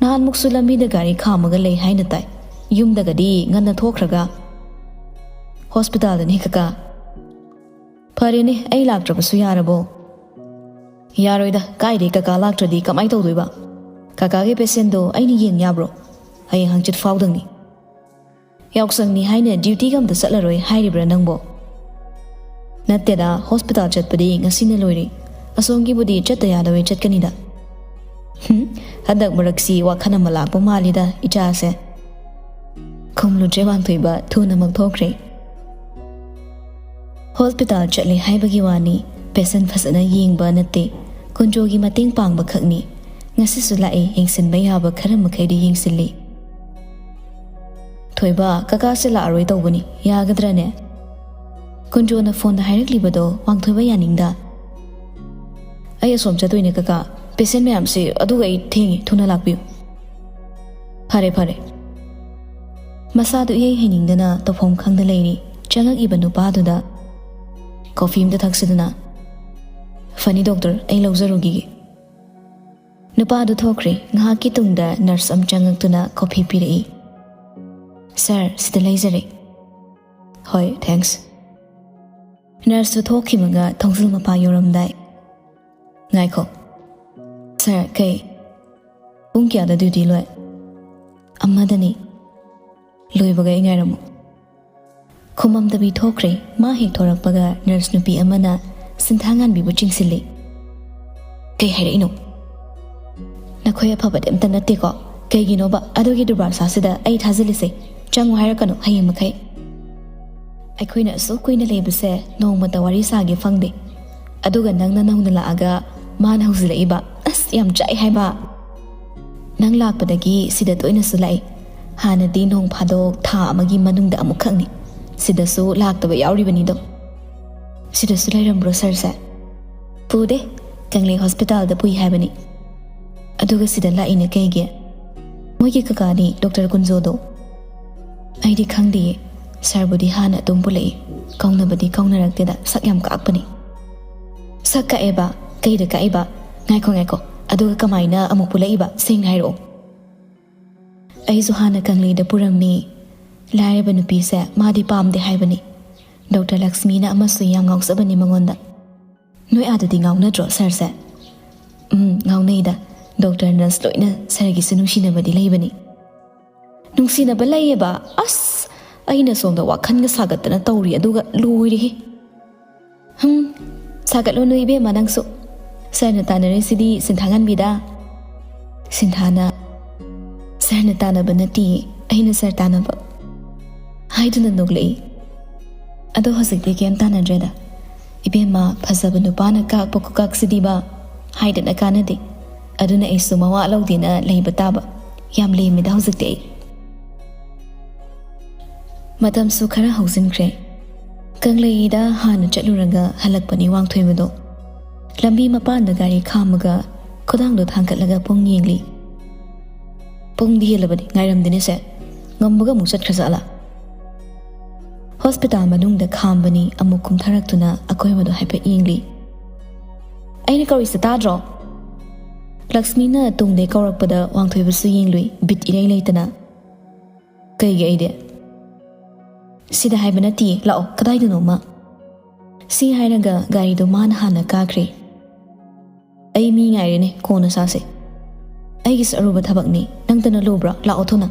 ꯅꯍꯥꯟꯃꯨꯛꯁꯨ ꯂꯝꯕꯤꯗ ꯒꯥꯔꯤ ꯈꯥꯝꯃꯒ ꯂꯩ ꯍꯥꯏꯅ ꯇꯥꯏ꯫ ꯌꯨꯝꯗꯒꯗꯤ ꯉꯟꯅ ꯊꯣꯛꯈ꯭ꯔꯒ꯫" "ꯍꯣꯁꯄꯤꯇꯥꯜꯗꯅꯤ ꯀꯀꯥ꯫" "ꯐꯔꯦꯅꯦ, ꯑꯩ ꯂꯥꯛꯇ꯭ꯔꯕꯁꯨ ꯌꯥꯔꯕꯣ?" "ꯌꯥꯔꯣꯏꯗ, ꯀꯥꯏꯗꯩ ꯀꯀꯥ ꯂꯥꯛꯇ꯭ꯔꯗꯤ ꯀꯃꯥꯏ ꯇꯧꯗꯣꯏꯕ? ꯀꯀꯥꯒꯤ ꯄꯦꯁꯦꯟꯗꯣ ꯑꯩꯅ ꯌꯦꯡ ꯌꯥꯕ꯭ꯔꯣ? ꯍꯌꯦꯡ ꯍꯪꯆꯤꯠ ꯐꯥꯎꯗꯪꯅꯤ꯫" "ꯌꯥꯎꯁꯪꯅꯤ ꯍꯥꯏꯅ ꯗ꯭ꯌꯨꯇꯤꯒ ꯑꯝꯇ ꯆꯠꯂꯔꯣꯏ ꯍꯥꯏꯔꯤꯕ꯭ꯔꯥ ꯅꯪꯕꯣ?" "ꯅꯠꯇꯦꯗ, ꯍꯣꯁꯄꯤꯇꯥꯜ ꯆꯠꯄꯗꯤ ꯉꯁꯤꯅ ꯂꯣꯏꯔꯦ꯫ ꯑꯁꯣꯝꯒꯤꯕꯨꯗꯤ ꯆꯠꯇ ꯌꯥꯗꯕꯩ ꯆꯠꯀꯅꯤꯗ꯫" "ꯍꯨꯝ, ꯍꯟꯗꯛ ꯃꯔꯛꯁꯤ ꯋꯥꯈꯜ ꯑꯃ ꯂꯥꯛꯄ ꯃꯥꯜꯂꯤꯗ ꯏꯆꯥꯁꯦ꯫" ꯈꯨꯝꯂꯨꯗ꯭ꯔꯦ ꯋꯥꯡꯊꯣꯏꯕ, ꯊꯨꯅꯃꯛ ꯊꯣꯛꯈ꯭ꯔꯦ꯫ ꯍꯣꯁꯄꯤꯇꯥꯜ ꯆꯠꯂꯦ ꯍꯥꯏꯕꯒꯤ ꯋꯥꯅꯤ, ꯄꯦꯁꯦꯟ ꯐꯖꯅ ꯌꯦꯡꯕ ꯅꯠꯇꯦ, ꯀꯨꯟꯖꯣꯒꯤ ꯃꯇꯦꯡ ꯄꯥꯡꯕ ꯈꯛꯅꯤ꯫ ꯉꯁꯤꯁꯨ ꯂꯥꯛꯑꯦ, ꯌꯦꯡꯁꯤꯟꯕ ꯌꯥꯕ ꯈꯔ ꯃꯈꯩꯗꯤ ꯌꯦꯡꯁꯤꯜꯂꯤ꯫ "ꯊꯣꯏꯕ, ꯀꯀꯥꯁꯦ ꯂꯥꯛꯑꯔꯣꯏ ꯇꯧꯕꯅꯤ, ꯌꯥꯒꯗ꯭ꯔꯅꯦ?" ꯀꯨꯟꯖꯣꯅ ꯐꯣꯟꯗ ꯍꯥꯏꯔꯛꯂꯤꯕꯗꯣ ꯋꯥꯡꯊꯣꯏꯕ ꯌꯥꯅꯤꯡꯗ꯫ "ꯑꯩ ꯑꯁꯣꯝ ꯆꯠꯇꯣꯏꯅꯦ ꯀꯀꯥ, ꯄꯦꯁꯦꯟ ꯃꯌꯥꯝꯁꯦ, ꯑꯗꯨꯒ ꯑꯩ ꯊꯦꯡꯉꯦ, ꯊꯨꯅ ꯂꯥꯛꯄꯤꯌꯨ꯫" "ꯐꯔꯦ ꯐꯔꯦ꯫" ꯃꯁꯥꯗꯨ ꯏꯍꯩ ꯍꯩꯅꯤꯡꯗꯅ ꯇꯧꯐꯝ ꯈꯪꯗ ꯂꯩꯔꯤ꯫ ꯆꯪꯉꯛꯏꯕ ꯅꯨꯄꯥꯗꯨꯗ, "ꯀꯣꯐꯤ ꯑꯝꯇ ꯊꯛꯁꯤꯗꯅ꯫" "ꯐꯅꯤ ꯗꯣꯛꯇꯔ, ꯑꯩ ꯂꯧꯖꯔꯨꯈꯤꯒꯦ꯫" ꯅꯨꯄꯥꯗꯨ ꯊꯣꯛꯈ꯭ꯔꯦ꯫ ꯉꯥꯏꯍꯥꯛꯀꯤ ꯇꯨꯡꯗ ꯅꯔꯁ ꯑꯃ ꯆꯪꯉꯛꯇꯨꯅ ꯀꯣꯐꯤ ꯄꯤꯔꯛꯏ꯫ "ꯁꯥꯔ, ꯁꯤꯗ ꯂꯩꯖꯔꯦ꯫" "ꯍꯣꯏ, ꯊꯦꯡꯛꯁ꯫" ꯅꯔꯁꯇꯨ ꯊꯣꯛꯈꯤꯕꯒ ꯊꯣꯡꯖꯤꯜ ꯃꯄꯥ ꯌꯧꯔꯝꯗꯥꯏ, "ꯉꯥꯏꯈꯣ꯫" "ꯁꯥꯔ, ꯀꯩ?" "ꯄꯨꯡ ꯀꯌꯥꯗ ꯗ꯭ꯌꯨꯇꯤ ꯂꯣꯏ?" "ꯑꯃꯗꯅꯤ꯫" "ꯂꯣꯏꯕꯒ ꯑꯩ ꯉꯥꯏꯔꯝꯃꯨ꯫" ꯈꯨꯃꯝꯗꯕꯤ ꯊꯣꯛꯈ꯭ꯔꯦ꯫ ꯃꯥ ꯍꯦꯛ ꯊꯣꯔꯛꯄꯒ ꯅꯔꯁ ꯅꯨꯄꯤ ꯑꯃꯅ ꯁꯤꯟꯊꯥ ꯉꯥꯟꯕꯤꯕꯨ ꯆꯤꯡꯁꯤꯜꯂꯤ꯫ "ꯀꯩ ꯍꯥꯏꯔꯛꯏꯅꯣ?" "ꯅꯈꯣꯏ ꯑꯐꯕꯗꯤ ꯑꯝꯇ ꯅꯠꯇꯦꯀꯣ꯫ ꯀꯩꯒꯤꯅꯣꯕ ꯑꯗꯨꯒꯤ ꯗꯨꯔꯕꯥꯁꯥꯁꯤꯗ ꯑꯩ ꯊꯥꯖꯤꯜꯂꯤꯁꯦ? ꯆꯪꯉꯨ ꯍꯥꯏꯔꯛꯀꯅꯨ ꯍꯌꯦꯡ ꯃꯈꯩ꯫ ꯑꯩꯈꯣꯏꯅ ꯑꯁꯨꯛ ꯀꯨꯏꯅ ꯂꯩꯕꯁꯦ ꯅꯣꯡꯃꯇ ꯋꯥꯔꯤ ꯁꯥꯒꯦ ꯐꯪꯗꯦ꯫ ꯑꯗꯨꯒ ꯅꯪꯅ ꯅꯧꯅ ꯂꯥꯛꯑꯒ ꯃꯥꯅ ꯍꯧꯖꯤꯜꯂꯛꯏꯕ꯫ ꯑꯁ, ꯌꯥꯝ ꯆꯥꯛꯑꯦ ꯍꯥꯏꯕ꯫ ꯅꯪ ꯂꯥꯛꯄꯗꯒꯤ ꯁꯤꯗ ꯇꯣꯏꯅꯁꯨ ꯂꯥꯛꯏ꯫ ꯍꯥꯟꯅꯗꯤ ꯅꯣꯡ ꯐꯥꯗꯣꯛ ꯊꯥ ꯑꯃꯒꯤ ꯃꯅꯨꯡꯗ ꯑꯃꯨꯛꯈꯛꯅꯤ꯫ ꯁꯤꯗꯁꯨ ꯂꯥꯛꯇꯕ ꯌꯥꯎꯔꯤꯕꯅꯤꯗꯣ꯫" "ꯁꯤꯗꯁꯨ ꯂꯩꯔꯝꯕ꯭ꯔꯣ ꯁꯥꯔꯁꯦ?" "ꯄꯨꯗꯦ, ꯀꯪꯂꯩ ꯍꯣꯁꯄꯤꯇꯥꯜꯗ ꯄꯨꯏ ꯍꯥꯏꯕꯅꯤ꯫" "ꯑꯗꯨꯒ ꯁꯤꯗ ꯂꯥꯛꯏꯅ ꯀꯩꯒꯤ?" "ꯃꯣꯏꯒꯤ ꯀꯀꯥꯅꯤ, ꯗꯣꯛꯇꯔ ꯀꯨꯟꯖꯣꯗꯣ꯫" "ꯑꯩꯗꯤ ꯈꯪꯗꯦꯌꯦ꯫ ꯁꯥꯔꯕꯨꯗꯤ ꯍꯥꯟꯅ ꯑꯗꯨꯝ ꯄꯨꯜꯂꯛꯏ꯫ ꯀꯧꯅꯕꯗꯤ ꯀꯧꯅꯔꯛꯇꯦꯗ, ꯁꯛ ꯌꯥꯝ ꯀꯥꯛꯄꯅꯤ꯫" "ꯁꯛ ꯀꯛꯑꯦꯕ? ꯀꯩꯗ ꯀꯛꯏꯕ? ꯉꯥꯏꯈꯣ, ꯉꯥꯏꯈꯣ, ꯑꯗꯨꯒ ꯀꯃꯥꯏꯅ ꯑꯃꯨꯛ ꯄꯨꯜꯂꯛꯏꯕ? ꯁꯦꯡꯅ ꯍꯥꯏꯔꯛꯑꯣ꯫" "ꯑꯩꯁꯨ ꯍꯥꯟꯅ ꯀꯪꯂꯩꯗ ꯄꯨꯔꯝꯃꯤ꯫ ꯂꯥꯏꯔꯕ ꯅꯨꯄꯤꯁꯦ ꯃꯥꯗꯤ ꯄꯥꯝꯗꯦ ꯍꯥꯏꯕꯅꯤ꯫ ꯗꯣꯛꯇꯔ ꯂꯛꯁꯃꯤꯅ ꯑꯃꯁꯨ ꯌꯥꯝ ꯉꯥꯎꯖꯕꯅꯤ ꯃꯉꯣꯟꯗ꯫" "ꯅꯣꯏ ꯑꯥꯗꯗꯤ ꯉꯥꯎꯅꯗ꯭ꯔꯣ ꯁꯥꯔꯁꯦ?" "ꯎꯝ, ꯉꯥꯎꯅꯩꯗ꯫ ꯗꯣꯛꯇꯔ ꯅꯔꯁ ꯂꯣꯏꯅ ꯁꯥꯔꯒꯤꯁꯨ ꯅꯨꯡꯁꯤꯅꯕꯗꯤ ꯂꯩꯕꯅꯤ꯫" "ꯅꯨꯡꯁꯤꯅꯕ ꯂꯩꯌꯦꯕ? ꯑꯁ, ꯑꯩꯅ ꯁꯣꯝꯗ ꯋꯥꯈꯜꯒ ꯁꯥꯒꯠꯇꯅ ꯇꯧꯔꯤ, ꯑꯗꯨꯒ ꯂꯣꯏꯔꯦꯍꯦ꯫" "ꯍꯝ, ꯁꯥꯒꯠꯂꯨꯅꯨ ꯏꯕꯦꯝꯃ ꯅꯪꯁꯨ꯫ ꯁꯥꯔꯅ ꯇꯥꯟꯅꯔꯤꯁꯤꯗꯤ ꯁꯤꯟꯊꯥꯉꯥꯟꯕꯤꯗ꯫" ꯁꯤꯟꯊꯥꯅ, "ꯁꯥꯔꯅ ꯇꯥꯟꯅꯕ ꯅꯠꯇꯤꯌꯦ, ꯑꯩꯅ ꯁꯥꯔ ꯇꯥꯟꯅꯕ" ꯍꯥꯏꯗꯨꯅ ꯅꯣꯛꯂꯛꯏ꯫ ꯑꯗꯣ ꯍꯧꯖꯤꯛꯇꯤ ꯀꯩꯝ ꯇꯥꯟꯅꯗ꯭ꯔꯦꯗ꯫ ꯏꯕꯦꯝꯃ, ꯐꯖꯕ ꯅꯨꯄꯥꯅ ꯀꯥꯛꯄ ꯈꯨꯀꯥꯛꯁꯤꯗꯤꯕ ꯍꯥꯏꯗꯅ ꯀꯥꯟꯅꯗꯦ꯫ ꯑꯗꯨꯅ ꯑꯩꯁꯨ ꯃꯋꯥ ꯂꯧꯗꯦꯅ ꯂꯩꯕ ꯇꯥꯕ꯫ ꯌꯥꯝ ꯂꯦꯝꯃꯦꯗ ꯍꯧꯖꯤꯛꯇꯤ ꯑꯩ꯫ ꯃꯇꯝꯁꯨ ꯈꯔ ꯍꯧꯖꯤꯟꯈ꯭ꯔꯦ꯫ ꯀꯪꯂꯩꯗ ꯍꯥꯟꯅ ꯆꯠꯂꯨꯔꯒ ꯍꯜꯂꯛꯄꯅꯤ ꯋꯥꯡꯊꯣꯏꯕꯗꯣ꯫ ꯂꯝꯕꯤ ꯃꯄꯥꯟꯗ ꯒꯥꯔꯤ ꯈꯥꯝꯃꯒ ꯈꯨꯗꯥꯡꯗꯣ ꯊꯥꯡꯒꯠꯂꯒ ꯄꯨꯡ ꯌꯦꯡꯂꯤ꯫ "ꯄꯨꯡꯗꯤ ꯍꯦꯜꯂꯕꯅꯤ, ꯉꯥꯏꯔꯝꯗꯦꯅꯦ ꯁꯦ꯫ ꯉꯝꯕꯒ ꯑꯃꯨꯛ ꯆꯠꯈ꯭ꯔꯖꯥꯠꯂꯥ?" ꯍꯣꯁꯄꯤꯇꯥꯜ ꯃꯅꯨꯡꯗ ꯈꯥꯝꯕꯅꯤ, ꯑꯃꯨꯛ ꯀꯨꯝꯊꯔꯛꯇꯨꯅ ꯑꯀꯣꯏꯕꯗꯣ ꯍꯥꯏꯐꯦꯠ ꯌꯦꯡꯂꯤ꯫ "ꯑꯩꯅ ꯀꯧꯔꯤꯁꯦ ꯇꯥꯗ꯭ꯔꯣ?" ꯂꯛꯁꯃꯤꯅ ꯇꯨꯡꯗꯩ ꯀꯧꯔꯛꯄꯗ ꯋꯥꯡꯊꯣꯏꯕꯁꯨ ꯌꯦꯡꯂꯨꯏ, ꯕꯤꯠ ꯏꯔꯩ ꯂꯩꯇꯅ꯫ "ꯀꯩꯒꯤ ꯑꯩꯗꯤ?" "ꯁꯤꯗ ꯍꯥꯏꯕ ꯅꯠꯇꯤꯌꯦ, ꯂꯥꯛꯑꯣ, ꯀꯗꯥꯏꯗꯅꯣꯃ꯫" ꯁꯤ ꯍꯥꯏꯔꯒ ꯒꯥꯔꯤꯗꯣ ꯃꯥꯅ ꯍꯥꯟꯅ ꯀꯥꯈ꯭ꯔꯦ꯫ "ꯑꯩ ꯃꯤ ꯉꯥꯏꯔꯦꯅꯦ, ꯀꯣꯟꯅ ꯁꯥꯁꯦ꯫ ꯑꯩꯒꯤꯁꯨ ꯑꯔꯨꯕ ꯊꯕꯛꯅꯤ, ꯅꯪꯇꯅ ꯂꯨꯕ꯭ꯔꯣ? ꯂꯥꯛꯑꯣ ꯊꯨꯅ꯫"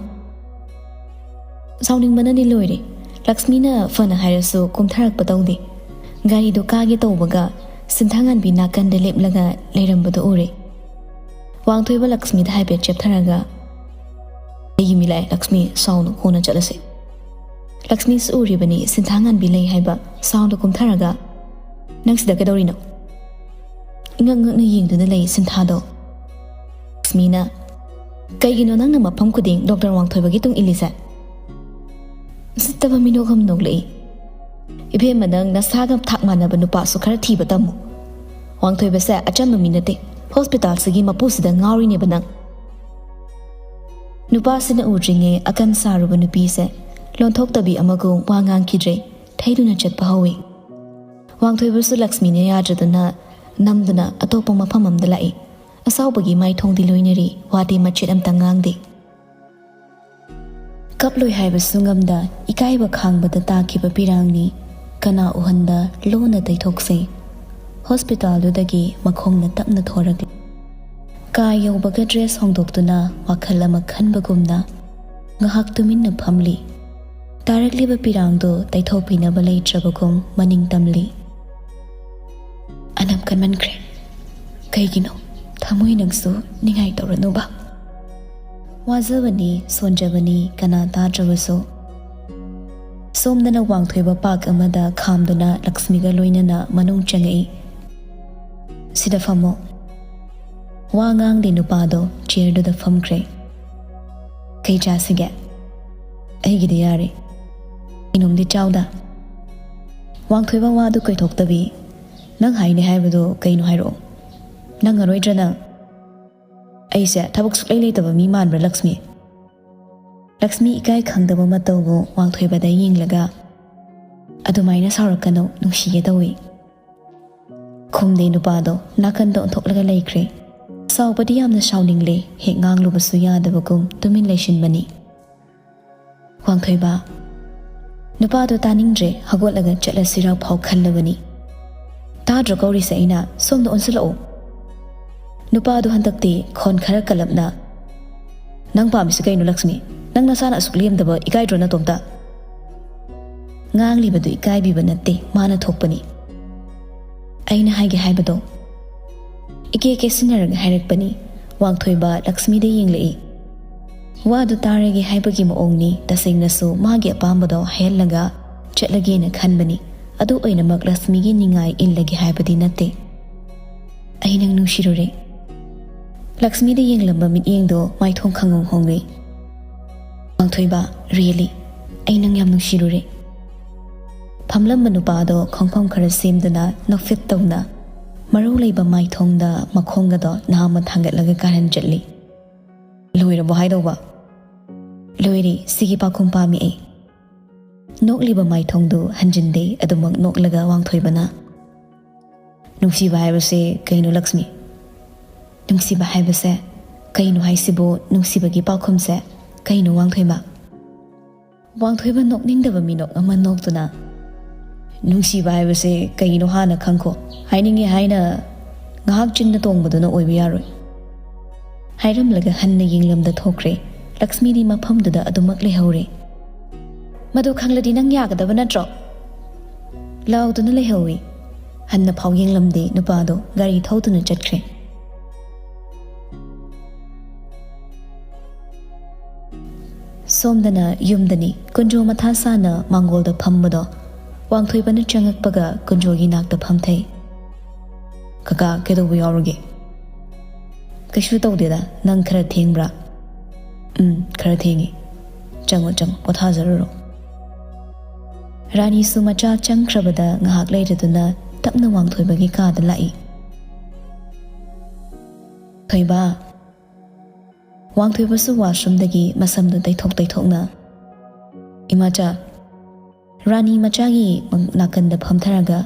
ꯁꯥꯎꯅꯤꯡꯕꯅꯗꯤ ꯂꯣꯏꯔꯦ꯫ ꯂꯛꯁꯃꯤꯅ ꯐꯅ ꯍꯥꯏꯔꯁꯨ ꯀꯨꯝꯊꯔꯛꯄ ꯇꯧꯗꯦ꯫ ꯒꯥꯔꯤꯗꯣ ꯀꯥꯒꯦ ꯇꯧꯕꯒ ꯁꯤꯟꯊꯥꯉꯥꯟꯕꯤ ꯅꯥꯀꯟꯗ ꯂꯦꯞꯂꯒ ꯂꯩꯔꯝꯕꯗꯣ ꯎꯔꯦ꯫ ꯋꯥꯡꯊꯣꯏꯕ ꯂꯛꯁꯃꯤꯗ ꯍꯥꯏꯐꯦꯠ ꯆꯦꯞꯊꯔꯒ, "ꯑꯩꯒꯤ ꯃꯤ ꯂꯥꯛꯑꯦ ꯂꯛꯁꯃꯤ, ꯁꯥꯎꯅꯨ, ꯀꯣꯟꯅ ꯆꯠꯂꯁꯦ꯫" ꯂꯛꯁꯃꯤꯁꯨ ꯎꯔꯤꯕꯅꯤ ꯁꯤꯟꯊꯥꯉꯥꯟꯕꯤ ꯂꯩ ꯍꯥꯏꯕ꯫ ꯁꯥꯎꯟꯗꯣ ꯀꯨꯝꯊꯔꯒ, "ꯅꯪ ꯁꯤꯗ ꯀꯩꯗꯧꯔꯤꯅꯣ?" ꯏꯉꯛ ꯉꯛꯅ ꯌꯦꯡꯗꯨꯅ ꯂꯩ ꯁꯤꯟꯊꯥꯗꯣ꯫ ꯂꯛꯁꯃꯤꯅ, "ꯀꯩꯒꯤꯅꯣ ꯅꯪꯅ ꯃꯐꯝ ꯈꯨꯗꯤꯡ ꯗꯣꯛꯇꯔ ꯋꯥꯡꯊꯣꯏꯕꯒꯤ ꯇꯨꯡ ꯏꯜꯂꯤꯁꯦ?" ꯎꯁꯤꯠꯇꯕ ꯃꯤꯅꯣꯛ ꯑꯃ ꯅꯣꯛꯂꯛꯏ꯫ "ꯏꯕꯦꯝꯃ, ꯅꯪ ꯅꯁꯥꯒ ꯊꯥꯛ ꯃꯥꯟꯅꯕ ꯅꯨꯄꯥꯁꯨ ꯈꯔ ꯊꯤꯕ ꯇꯝꯃꯨ꯫ ꯋꯥꯡꯊꯣꯏꯕꯁꯦ ꯑꯆꯝꯕ ꯃꯤ ꯅꯠꯇꯦ꯫ ꯍꯣꯁꯄꯤꯇꯥꯜꯁꯤꯒꯤ ꯃꯄꯨꯁꯤꯗ ꯉꯥꯎꯔꯤꯅꯦꯕ ꯅꯪ꯫" ꯅꯨꯄꯥꯁꯤꯅ ꯎꯗ꯭ꯔꯤꯉꯩ ꯑꯀꯟ ꯁꯥꯔꯨꯕ ꯅꯨꯄꯤꯁꯦ ꯂꯣꯟꯊꯣꯛꯇꯕꯤ ꯑꯃꯒꯨꯝ ꯋꯥ ꯉꯥꯡꯈꯤꯗ꯭ꯔꯦ, ꯊꯩꯗꯨꯅ ꯆꯠꯄ ꯍꯧꯏ꯫ ꯋꯥꯡꯊꯣꯏꯕꯁꯨ ꯂꯛꯁꯃꯤꯅ ꯌꯥꯗ꯭ꯔꯗꯨꯅ ꯅꯝꯗꯨꯅ ꯑꯇꯣꯞꯄ ꯃꯐꯝ ꯑꯃꯗ ꯂꯥꯛꯏ꯫ ꯑꯁꯥꯎꯕꯒꯤ ꯃꯥꯏꯊꯣꯡꯗꯤ ꯂꯣꯏꯅꯔꯤ, ꯋꯥꯗꯤ ꯃꯆꯦꯠ ꯑꯝꯇ ꯉꯥꯡꯗꯦ꯫ ꯀꯞꯂꯣꯏ ꯍꯥꯏꯕꯁꯨ ꯉꯝꯗ ꯏꯀꯥꯏꯕ ꯈꯥꯡꯕꯗ ꯇꯥꯈꯤꯕ ꯄꯤꯔꯥꯡꯅꯤ꯫ ꯀꯅꯥ ꯎꯍꯟꯗ ꯂꯣꯟꯅ ꯇꯩꯊꯣꯛꯁꯦ꯫ ꯍꯣꯁꯄꯤꯇꯥꯜꯗꯨꯗꯒꯤ ꯃꯈꯣꯡꯅ ꯇꯞꯅ ꯊꯣꯔꯛꯂꯤ꯫ ꯀꯥ ꯌꯧꯕꯒ ꯗ꯭ꯔꯦꯁ ꯍꯣꯡꯗꯣꯛꯇꯨꯅ ꯋꯥꯈꯜ ꯑꯃ ꯈꯟꯕꯒꯨꯝꯅ ꯉꯥꯏꯍꯥꯛ ꯇꯨꯃꯤꯟꯅ ꯐꯝꯂꯤ꯫ ꯇꯥꯔꯛꯂꯤꯕ ꯄꯤꯔꯥꯡꯗꯨ ꯇꯩꯊꯣꯛꯄꯤꯅꯕ ꯂꯩꯇ꯭ꯔꯕꯒꯨꯝ ꯃꯅꯤꯡ ꯇꯝꯂꯤ꯫ "ꯑꯅꯝ ꯀꯟꯃꯟꯈ꯭ꯔꯦ꯫ ꯀꯩꯒꯤꯅꯣ? ꯊꯃꯣꯏ ꯅꯪꯁꯨ ꯅꯤꯡꯉꯥꯏ ꯇꯧꯔꯅꯨꯕ꯫" ꯋꯥꯖꯕꯅꯤ, ꯁꯣꯟꯖꯕꯅꯤ, ꯀꯅꯥ ꯇꯥꯗ꯭ꯔꯕꯁꯨ꯫ ꯁꯣꯝꯗꯅ ꯋꯥꯡꯊꯣꯏꯕ ꯄꯥꯛ ꯑꯃꯗ ꯈꯥꯝꯗꯨꯅ ꯂꯛꯁꯃꯤꯒ ꯂꯣꯏꯅꯅ ꯃꯅꯨꯡ ꯆꯪꯉꯛꯏ꯫ "ꯁꯤꯗ ꯐꯝꯃꯣ꯫" ꯋꯥ ꯉꯥꯡꯗꯦ ꯅꯨꯄꯥꯗꯣ ꯆꯤꯌꯔꯗꯨꯗ ꯐꯝꯈ꯭ꯔꯦ꯫ "ꯀꯩ ꯆꯥꯁꯤꯒꯦ?" "ꯑꯩꯒꯤꯗꯤ ꯌꯥꯔꯦ꯫" ꯀꯩꯅꯣꯝꯗꯤ ꯆꯥꯎꯗ꯫ ꯋꯥꯡꯊꯣꯏꯕ ꯋꯥꯗꯨ ꯀꯣꯏꯊꯣꯛꯇꯕꯤ, "ꯅꯪ ꯍꯥꯏꯅꯤ ꯍꯥꯏꯕꯗꯣ ꯀꯩꯅꯣ ꯍꯥꯏꯔꯛꯑꯣ꯫ ꯅꯪꯉꯔꯣꯏꯗ꯭ꯔꯥ ꯅꯪ?" ꯑꯩꯁꯦ ꯊꯕꯛ ꯁꯨꯛꯂꯩ ꯂꯩꯇꯕ ꯃꯤ ꯃꯥꯟꯕ꯭ꯔꯥ ꯂꯛꯁꯃꯤ? ꯂꯛꯁꯃꯤ ꯏꯀꯥꯏ ꯈꯪꯗꯕ ꯃꯇꯧꯕꯨ ꯋꯥꯡꯊꯣꯏꯕꯗ ꯌꯦꯡꯂꯒ, "ꯑꯗꯨꯃꯥꯏꯅ ꯁꯥꯎꯔꯛꯀꯅꯨ, ꯅꯨꯡꯁꯤꯒꯦ ꯇꯧꯏ"꯫ ꯈꯨꯝꯗꯦ ꯅꯨꯄꯥꯗꯣ, ꯅꯥꯀꯟꯗ ꯑꯣꯟꯊꯣꯛꯂꯒ ꯂꯩꯈ꯭ꯔꯦ꯫ ꯁꯥꯎꯕꯗꯤ ꯌꯥꯝꯅ ꯁꯥꯎꯅꯤꯡꯂꯦ, ꯍꯦꯛ ꯉꯥꯡꯂꯨꯕꯁꯨ ꯌꯥꯗꯕꯒꯨꯝ ꯇꯨꯃꯤꯟ ꯂꯩꯁꯤꯟꯕꯅꯤ꯫ ꯋꯥꯡꯊꯣꯏꯕ, ꯅꯨꯄꯥꯗꯣ ꯇꯥꯅꯤꯡꯗ꯭ꯔꯦ, ꯍꯧꯒꯠꯂꯒ ꯆꯠꯂꯁꯤꯔ ꯐꯥꯎ ꯈꯜꯂꯕꯅꯤ꯫ "ꯇꯥꯗ꯭ꯔꯣ ꯀꯧꯔꯤꯁꯦ ꯑꯩꯅ? ꯁꯣꯝꯗ ꯑꯣꯟꯁꯤꯜꯂꯛꯑꯣ"꯫ ꯅꯨꯄꯥꯗꯣ ꯍꯟꯗꯛꯇꯤ ꯈꯣꯟ ꯈꯔ ꯀꯜꯂꯞꯅ, "ꯅꯪ ꯄꯥꯝꯃꯤꯁꯤ ꯀꯩꯅꯣ ꯂꯛꯁꯃꯤ? ꯅꯪ ꯅꯁꯥꯅ ꯑꯁꯨꯛ ꯂꯦꯝꯗꯕ ꯏꯀꯥꯏꯗ꯭ꯔꯣ ꯅꯇꯣꯝꯇ?" ꯉꯥꯡꯂꯤꯕꯗꯨ ꯏꯀꯥꯏꯕꯤꯕ ꯅꯠꯇꯦ, ꯃꯥꯅ ꯊꯣꯛꯄꯅꯤ꯫ ꯑꯩꯅ ꯍꯥꯏꯒꯦ ꯍꯥꯏꯕꯗꯣ ꯏꯀꯦ ꯀꯦꯁꯤꯟꯅꯔꯒ ꯍꯥꯏꯔꯛꯄꯅꯤ꯫ ꯋꯥꯡꯊꯣꯏꯕ ꯂꯛꯁꯃꯤꯗ ꯌꯦꯡꯂꯛꯏ꯫ ꯋꯥꯗꯨ ꯇꯥꯔꯒꯦ ꯍꯥꯏꯕꯒꯤ ꯃꯑꯣꯡꯅꯤ, ꯇꯁꯦꯡꯅꯁꯨ ꯃꯥꯒꯤ ꯑꯄꯥꯝꯕꯗꯣ ꯍꯥꯏꯍꯜꯂꯒ ꯆꯠꯂꯒꯦꯅ ꯈꯟꯕꯅꯤ꯫ ꯑꯗꯨ ꯑꯣꯏꯅꯃꯛ ꯂꯛꯁꯃꯤꯒꯤ ꯅꯤꯡꯉꯥꯏ ꯏꯜꯂꯒꯦ ꯍꯥꯏꯕꯗꯤ ꯅꯠꯇꯦ꯫ "ꯑꯩ ꯅꯪ ꯅꯨꯡꯁꯤꯔꯨꯔꯦ"꯫ ꯂꯛꯁꯃꯤꯗ ꯌꯦꯡꯂꯝꯕ ꯃꯤꯠꯌꯦꯡꯗꯣ ꯃꯥꯏꯊꯣꯡ ꯈꯪꯍꯣꯡ ꯍꯣꯡꯂꯦ꯫ "ꯋꯥꯡꯊꯣꯏꯕ, really, ꯑꯩ ꯅꯪ ꯌꯥꯝ ꯅꯨꯡꯁꯤꯔꯨꯔꯦ"꯫ ꯐꯝꯂꯝꯕ ꯅꯨꯄꯥꯗꯣ ꯈꯣꯡꯐꯝ ꯈꯔ ꯁꯦꯝꯗꯨꯅ ꯅꯣꯛꯐꯦꯠ ꯇꯧꯅ ꯃꯔꯧ ꯂꯩꯕ ꯃꯥꯏꯊꯣꯡꯗ ꯃꯈꯣꯡꯒꯗꯣ ꯅꯥꯝꯃ ꯊꯥꯡꯒꯠꯂꯒ ꯀꯥꯔꯟ ꯆꯠꯂꯤ꯫ "ꯂꯣꯏꯔꯕꯣ ꯍꯥꯏꯗꯧꯕ?" "ꯂꯣꯏꯔꯦ, ꯁꯤꯒꯤ ꯄꯥꯎꯈꯨꯝ ꯄꯥꯝꯃꯤ ꯑꯩ"꯫ ꯅꯣꯛꯂꯤꯕ ꯃꯥꯏꯊꯣꯡꯗꯨ ꯍꯟꯖꯤꯟꯗꯦ, ꯑꯗꯨꯃꯛ ꯅꯣꯛꯂꯒ ꯋꯥꯡꯊꯣꯏꯕꯅ, "ꯅꯨꯡꯁꯤꯕ ꯍꯥꯏꯕꯁꯦ ꯀꯩꯅꯣ ꯂꯛꯁꯃꯤ? ꯅꯨꯡꯁꯤꯕ ꯍꯥꯏꯕꯁꯦ ꯀꯩꯅꯣ ꯍꯥꯏꯁꯤꯕꯨ? ꯅꯨꯡꯁꯤꯕꯒꯤ ꯄꯥꯎꯈꯨꯝꯁꯦ ꯀꯩꯅꯣ ꯋꯥꯡꯊꯣꯏꯕ?" ꯋꯥꯡꯊꯣꯏꯕ ꯅꯣꯛꯅꯤꯡꯗꯕ ꯃꯤꯅꯣꯛ ꯑꯃ ꯅꯣꯛꯇꯨꯅ, "ꯅꯨꯡꯁꯤꯕ ꯍꯥꯏꯕꯁꯦ ꯀꯩꯅꯣ ꯍꯥꯟꯅ ꯈꯪꯈꯣ꯫ ꯍꯥꯏꯅꯤꯡꯉꯦ ꯍꯥꯏꯅ ꯉꯥꯏꯍꯥꯛ ꯆꯤꯟꯅ ꯇꯣꯡꯕꯗꯨꯅ ꯑꯣꯏꯕ ꯌꯥꯔꯣꯏ"꯫ ꯍꯥꯏꯔꯝꯂꯒ ꯍꯟꯅ ꯌꯦꯡꯂꯝꯗ ꯊꯣꯛꯈ꯭ꯔꯦ꯫ ꯂꯛꯁꯃꯤꯗꯤ ꯃꯐꯝꯗꯨꯗ ꯑꯗꯨꯃꯛ ꯂꯩꯍꯧꯔꯦ꯫ "ꯃꯗꯨ ꯈꯪꯂꯗꯤ ꯅꯪ ꯌꯥꯒꯗꯕ ꯅꯠꯇ꯭ꯔꯣ?" ꯂꯥꯎꯗꯨꯅ ꯂꯩꯍꯧꯏ꯫ ꯍꯟꯅ ꯐꯥꯎ ꯌꯦꯡꯂꯝꯗꯦ ꯅꯨꯄꯥꯗꯣ, ꯒꯥꯔꯤ ꯊꯧꯗꯨꯅ ꯆꯠꯈ꯭ꯔꯦ꯫ ꯁꯣꯝꯗꯅ ꯌꯨꯝꯗꯅꯤ꯫ ꯀꯨꯟꯖꯣ ꯃꯊꯥ ꯁꯥꯅ ꯃꯥꯡꯒꯣꯜꯗ ꯐꯝꯕꯗꯣ ꯋꯥꯡꯊꯣꯏꯕꯅ ꯆꯪꯉꯛꯄꯒ ꯀꯨꯟꯖꯣꯒꯤ ꯅꯥꯛꯇ ꯐꯝꯊꯩ꯫ "ꯀꯀꯥ, ꯀꯩꯗꯧꯕ ꯌꯥꯎꯔꯒꯦ?" "ꯀꯩꯁꯨ ꯇꯧꯗꯦꯗ, ꯅꯪ ꯈꯔ ꯊꯦꯡꯕ꯭ꯔꯥ?" "ꯎꯝ, ꯈꯔ ꯊꯦꯡꯉꯤ꯫ ꯆꯪꯉꯣ, ꯆꯪꯉꯣ, ꯄꯣꯊꯥꯖꯔꯨꯔꯣ"꯫ ꯔꯥꯅꯤꯁꯨ ꯃꯆꯥ ꯆꯪꯈ꯭ꯔꯕꯗ ꯉꯥꯏꯍꯥꯛ ꯂꯩꯔꯗꯨꯅ ꯇꯞꯅ ꯋꯥꯡꯊꯣꯏꯕꯒꯤ ꯀꯥꯗ ꯂꯥꯛꯏ꯫ ꯊꯣꯏꯕ꯫ ꯋꯥꯡꯊꯣꯏꯕꯁꯨ ꯋꯥꯁꯔꯨꯝꯗꯒꯤ ꯃꯁꯝꯗꯨ ꯇꯩꯊꯣꯛ ꯇꯩꯊꯣꯛꯅ, "ꯏꯃꯥꯆꯥ, ꯔꯥꯅꯤ ꯃꯆꯥꯒꯤ ꯅꯥꯀꯟꯗ ꯐꯝꯊꯔꯒ,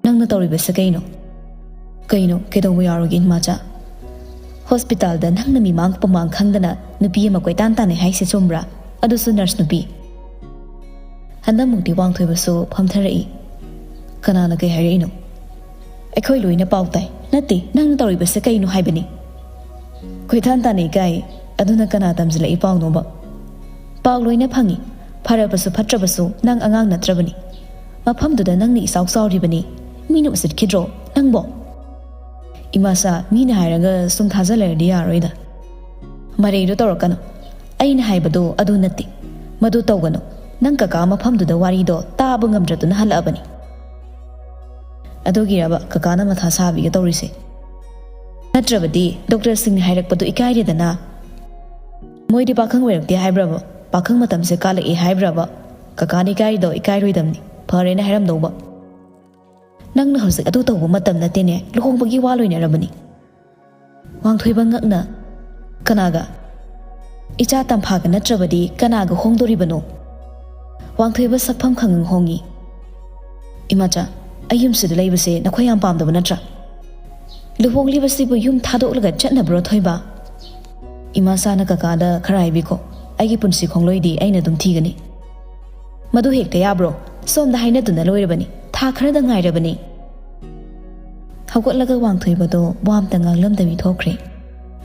ꯅꯪꯅ ꯇꯧꯔꯤꯕꯁꯦ ꯀꯩꯅꯣ? ꯀꯩꯅꯣ? ꯀꯩꯗꯧꯕ ꯌꯥꯎꯔꯒꯦ, ꯏꯃꯥꯆꯥ? ꯍꯣꯁꯄꯤꯇꯥꯜꯗ ꯅꯪꯅ ꯃꯤꯃꯥꯡ ꯄꯨꯃꯥꯡ ꯈꯪꯗꯅ ꯅꯨꯄꯤ ꯑꯃ ꯀꯣꯏꯇꯥꯟ ꯇꯥꯟꯅꯩ ꯍꯥꯏꯁꯦ ꯆꯨꯝꯕ꯭ꯔꯥ? ꯑꯗꯨꯁꯨ ꯅꯔꯁ ꯅꯨꯄꯤ?" ꯍꯟꯗꯛꯃꯨꯛꯇꯤ ꯋꯥꯡꯊꯣꯏꯕꯁꯨ ꯐꯝꯊꯔꯛꯏ꯫ "ꯀꯅꯥꯅ ꯀꯩ ꯍꯥꯏꯔꯛꯏꯅꯣ?" "ꯑꯩꯈꯣꯏ ꯂꯣꯏꯅ ꯄꯥꯎ ꯇꯥꯏ꯫ ꯅꯠꯇꯦ, ꯅꯪꯅ ꯇꯧꯔꯤꯕꯁꯦ ꯀꯩꯅꯣ ꯍꯥꯏꯕꯅꯤ?" "ꯀꯣꯏꯇꯥꯟ ꯇꯥꯟꯅꯩ ꯀꯥꯏ? ꯑꯗꯨꯅ ꯀꯅꯥ ꯇꯝꯁꯤꯜꯂꯛꯏ ꯄꯥꯎꯅꯣꯕ?" "ꯄꯥꯎ ꯂꯣꯏꯅ ꯐꯪꯉꯤ꯫ ꯐꯔꯕꯁꯨ ꯐꯠꯇ꯭ꯔꯕꯁꯨ ꯅꯪ ꯑꯉꯥꯡ ꯅꯠꯇ꯭ꯔꯕꯅꯤ꯫ ꯃꯐꯝꯗꯨꯗ ꯅꯪꯅ ꯏꯆꯥꯎ ꯆꯥꯎꯔꯤꯕꯅꯤ꯫ ꯃꯤꯅ ꯎꯁꯤꯠꯈꯤꯗ꯭ꯔꯣ ꯅꯪꯕꯣ?" "ꯏꯃꯥꯆꯥ, ꯃꯤꯅ ꯍꯥꯏꯔꯒ ꯁꯨꯝ ꯊꯥꯖ ꯂꯩꯔꯗꯤ ꯌꯥꯔꯣꯏꯗ꯫ ꯃꯔꯩꯗꯣ ꯇꯧꯔꯛꯀꯅꯨ꯫ ꯑꯩꯅ ꯍꯥꯏꯕꯗꯣ ꯑꯗꯨ ꯅꯠꯇꯦ꯫ ꯃꯗꯨ ꯇꯧꯒꯅꯨ꯫ ꯅꯪ ꯀꯀꯥ ꯃꯐꯝꯗꯨꯗ ꯋꯥꯔꯤꯗꯣ ꯇꯥꯕ ꯉꯝꯗ꯭ꯔꯗꯨꯅ ꯍꯜꯂꯛꯑꯕꯅꯤ꯫ ꯑꯗꯨꯒꯤꯔꯕ ꯀꯀꯥꯅ ꯃꯊꯥ ꯁꯥꯕꯤꯒ ꯇꯧꯔꯤꯁꯦ? ꯅꯠꯇ꯭ꯔꯕꯗꯤ ꯗꯣꯛꯇꯔꯁꯤꯡꯅ ꯍꯥꯏꯔꯛꯄꯗꯨ ꯏꯀꯥꯏꯔꯦꯗꯅ꯫ ꯃꯣꯏꯗꯤ ꯄꯥꯈꯪ ꯑꯣꯏꯔꯛꯇꯦ ꯍꯥꯏꯕ꯭ꯔꯕ? ꯄꯥꯈꯪ ꯃꯇꯝꯁꯦ ꯀꯥꯜꯂꯛꯑꯦ ꯍꯥꯏꯕ꯭ꯔꯕ? ꯀꯀꯥꯅ ꯏꯀꯥꯏꯔꯤꯗꯣ ꯏꯀꯥꯏꯔꯣꯏꯗꯕꯅꯤ꯫ ꯐꯔꯦꯅ ꯍꯥꯏꯔꯝꯗꯧꯕ꯫ ꯅꯪꯅ ꯍꯧꯖꯤꯛ ꯑꯗꯨ ꯇꯧꯕ ꯃꯇꯝ ꯅꯠꯇꯦꯅꯦ, ꯂꯨꯍꯣꯡꯕꯒꯤ ꯋꯥ ꯂꯣꯏꯅꯔꯕꯅꯤ꯫" ꯋꯥꯡꯊꯣꯏꯕ ꯉꯛꯅ, "ꯀꯅꯥꯒ? ꯏꯆꯥ ꯇꯝꯐꯥꯒ ꯅꯠꯇ꯭ꯔꯕꯗꯤ ꯀꯅꯥꯒ ꯍꯣꯡꯗꯣꯔꯤꯕꯅꯣ?" ꯋꯥꯡꯊꯣꯏꯕ ꯁꯛꯐꯝ ꯈꯪꯉꯪ ꯍꯣꯡꯉꯤ꯫ "ꯏꯃꯥꯆꯥ, ꯑꯩ ꯌꯨꯝꯁꯤꯗ ꯂꯩꯕꯁꯦ ꯅꯈꯣꯏ ꯌꯥꯝ ꯄꯥꯝꯗꯕ ꯅꯠꯇ꯭ꯔꯥ? ꯂꯨꯍꯣꯡꯂꯤꯕꯁꯤꯕꯨ ꯌꯨꯝ ꯊꯥꯗꯣꯛꯂꯒ ꯆꯠꯅꯕ꯭ꯔꯣ, ꯊꯣꯏꯕ?" "ꯏꯃꯥꯆꯥꯅ ꯀꯀꯥꯗ ꯈꯔ ꯍꯥꯏꯕꯤꯈꯣ꯫ ꯑꯩꯒꯤ ꯄꯨꯟꯁꯤ ꯈꯣꯡꯂꯣꯏꯗꯤ ꯑꯩꯅ ꯑꯗꯨꯝ ꯊꯤꯒꯅꯤ꯫" "ꯃꯗꯨ ꯍꯦꯛꯇ ꯌꯥꯕ꯭ꯔꯣ? ꯁꯣꯝꯗ ꯍꯥꯏꯅꯗꯨꯅ ꯂꯣꯏꯔꯕꯅꯤ꯫ ꯊꯥ ꯈꯔꯗ ꯉꯥꯏꯔꯕꯅꯤ꯫" ꯍꯧꯒꯠꯂꯒ ꯋꯥꯡꯊꯣꯏꯕꯗꯣ ꯋꯥ ꯑꯝꯇ ꯉꯥꯡꯂꯝꯗꯕꯤ ꯊꯣꯛꯈ꯭ꯔꯦ꯫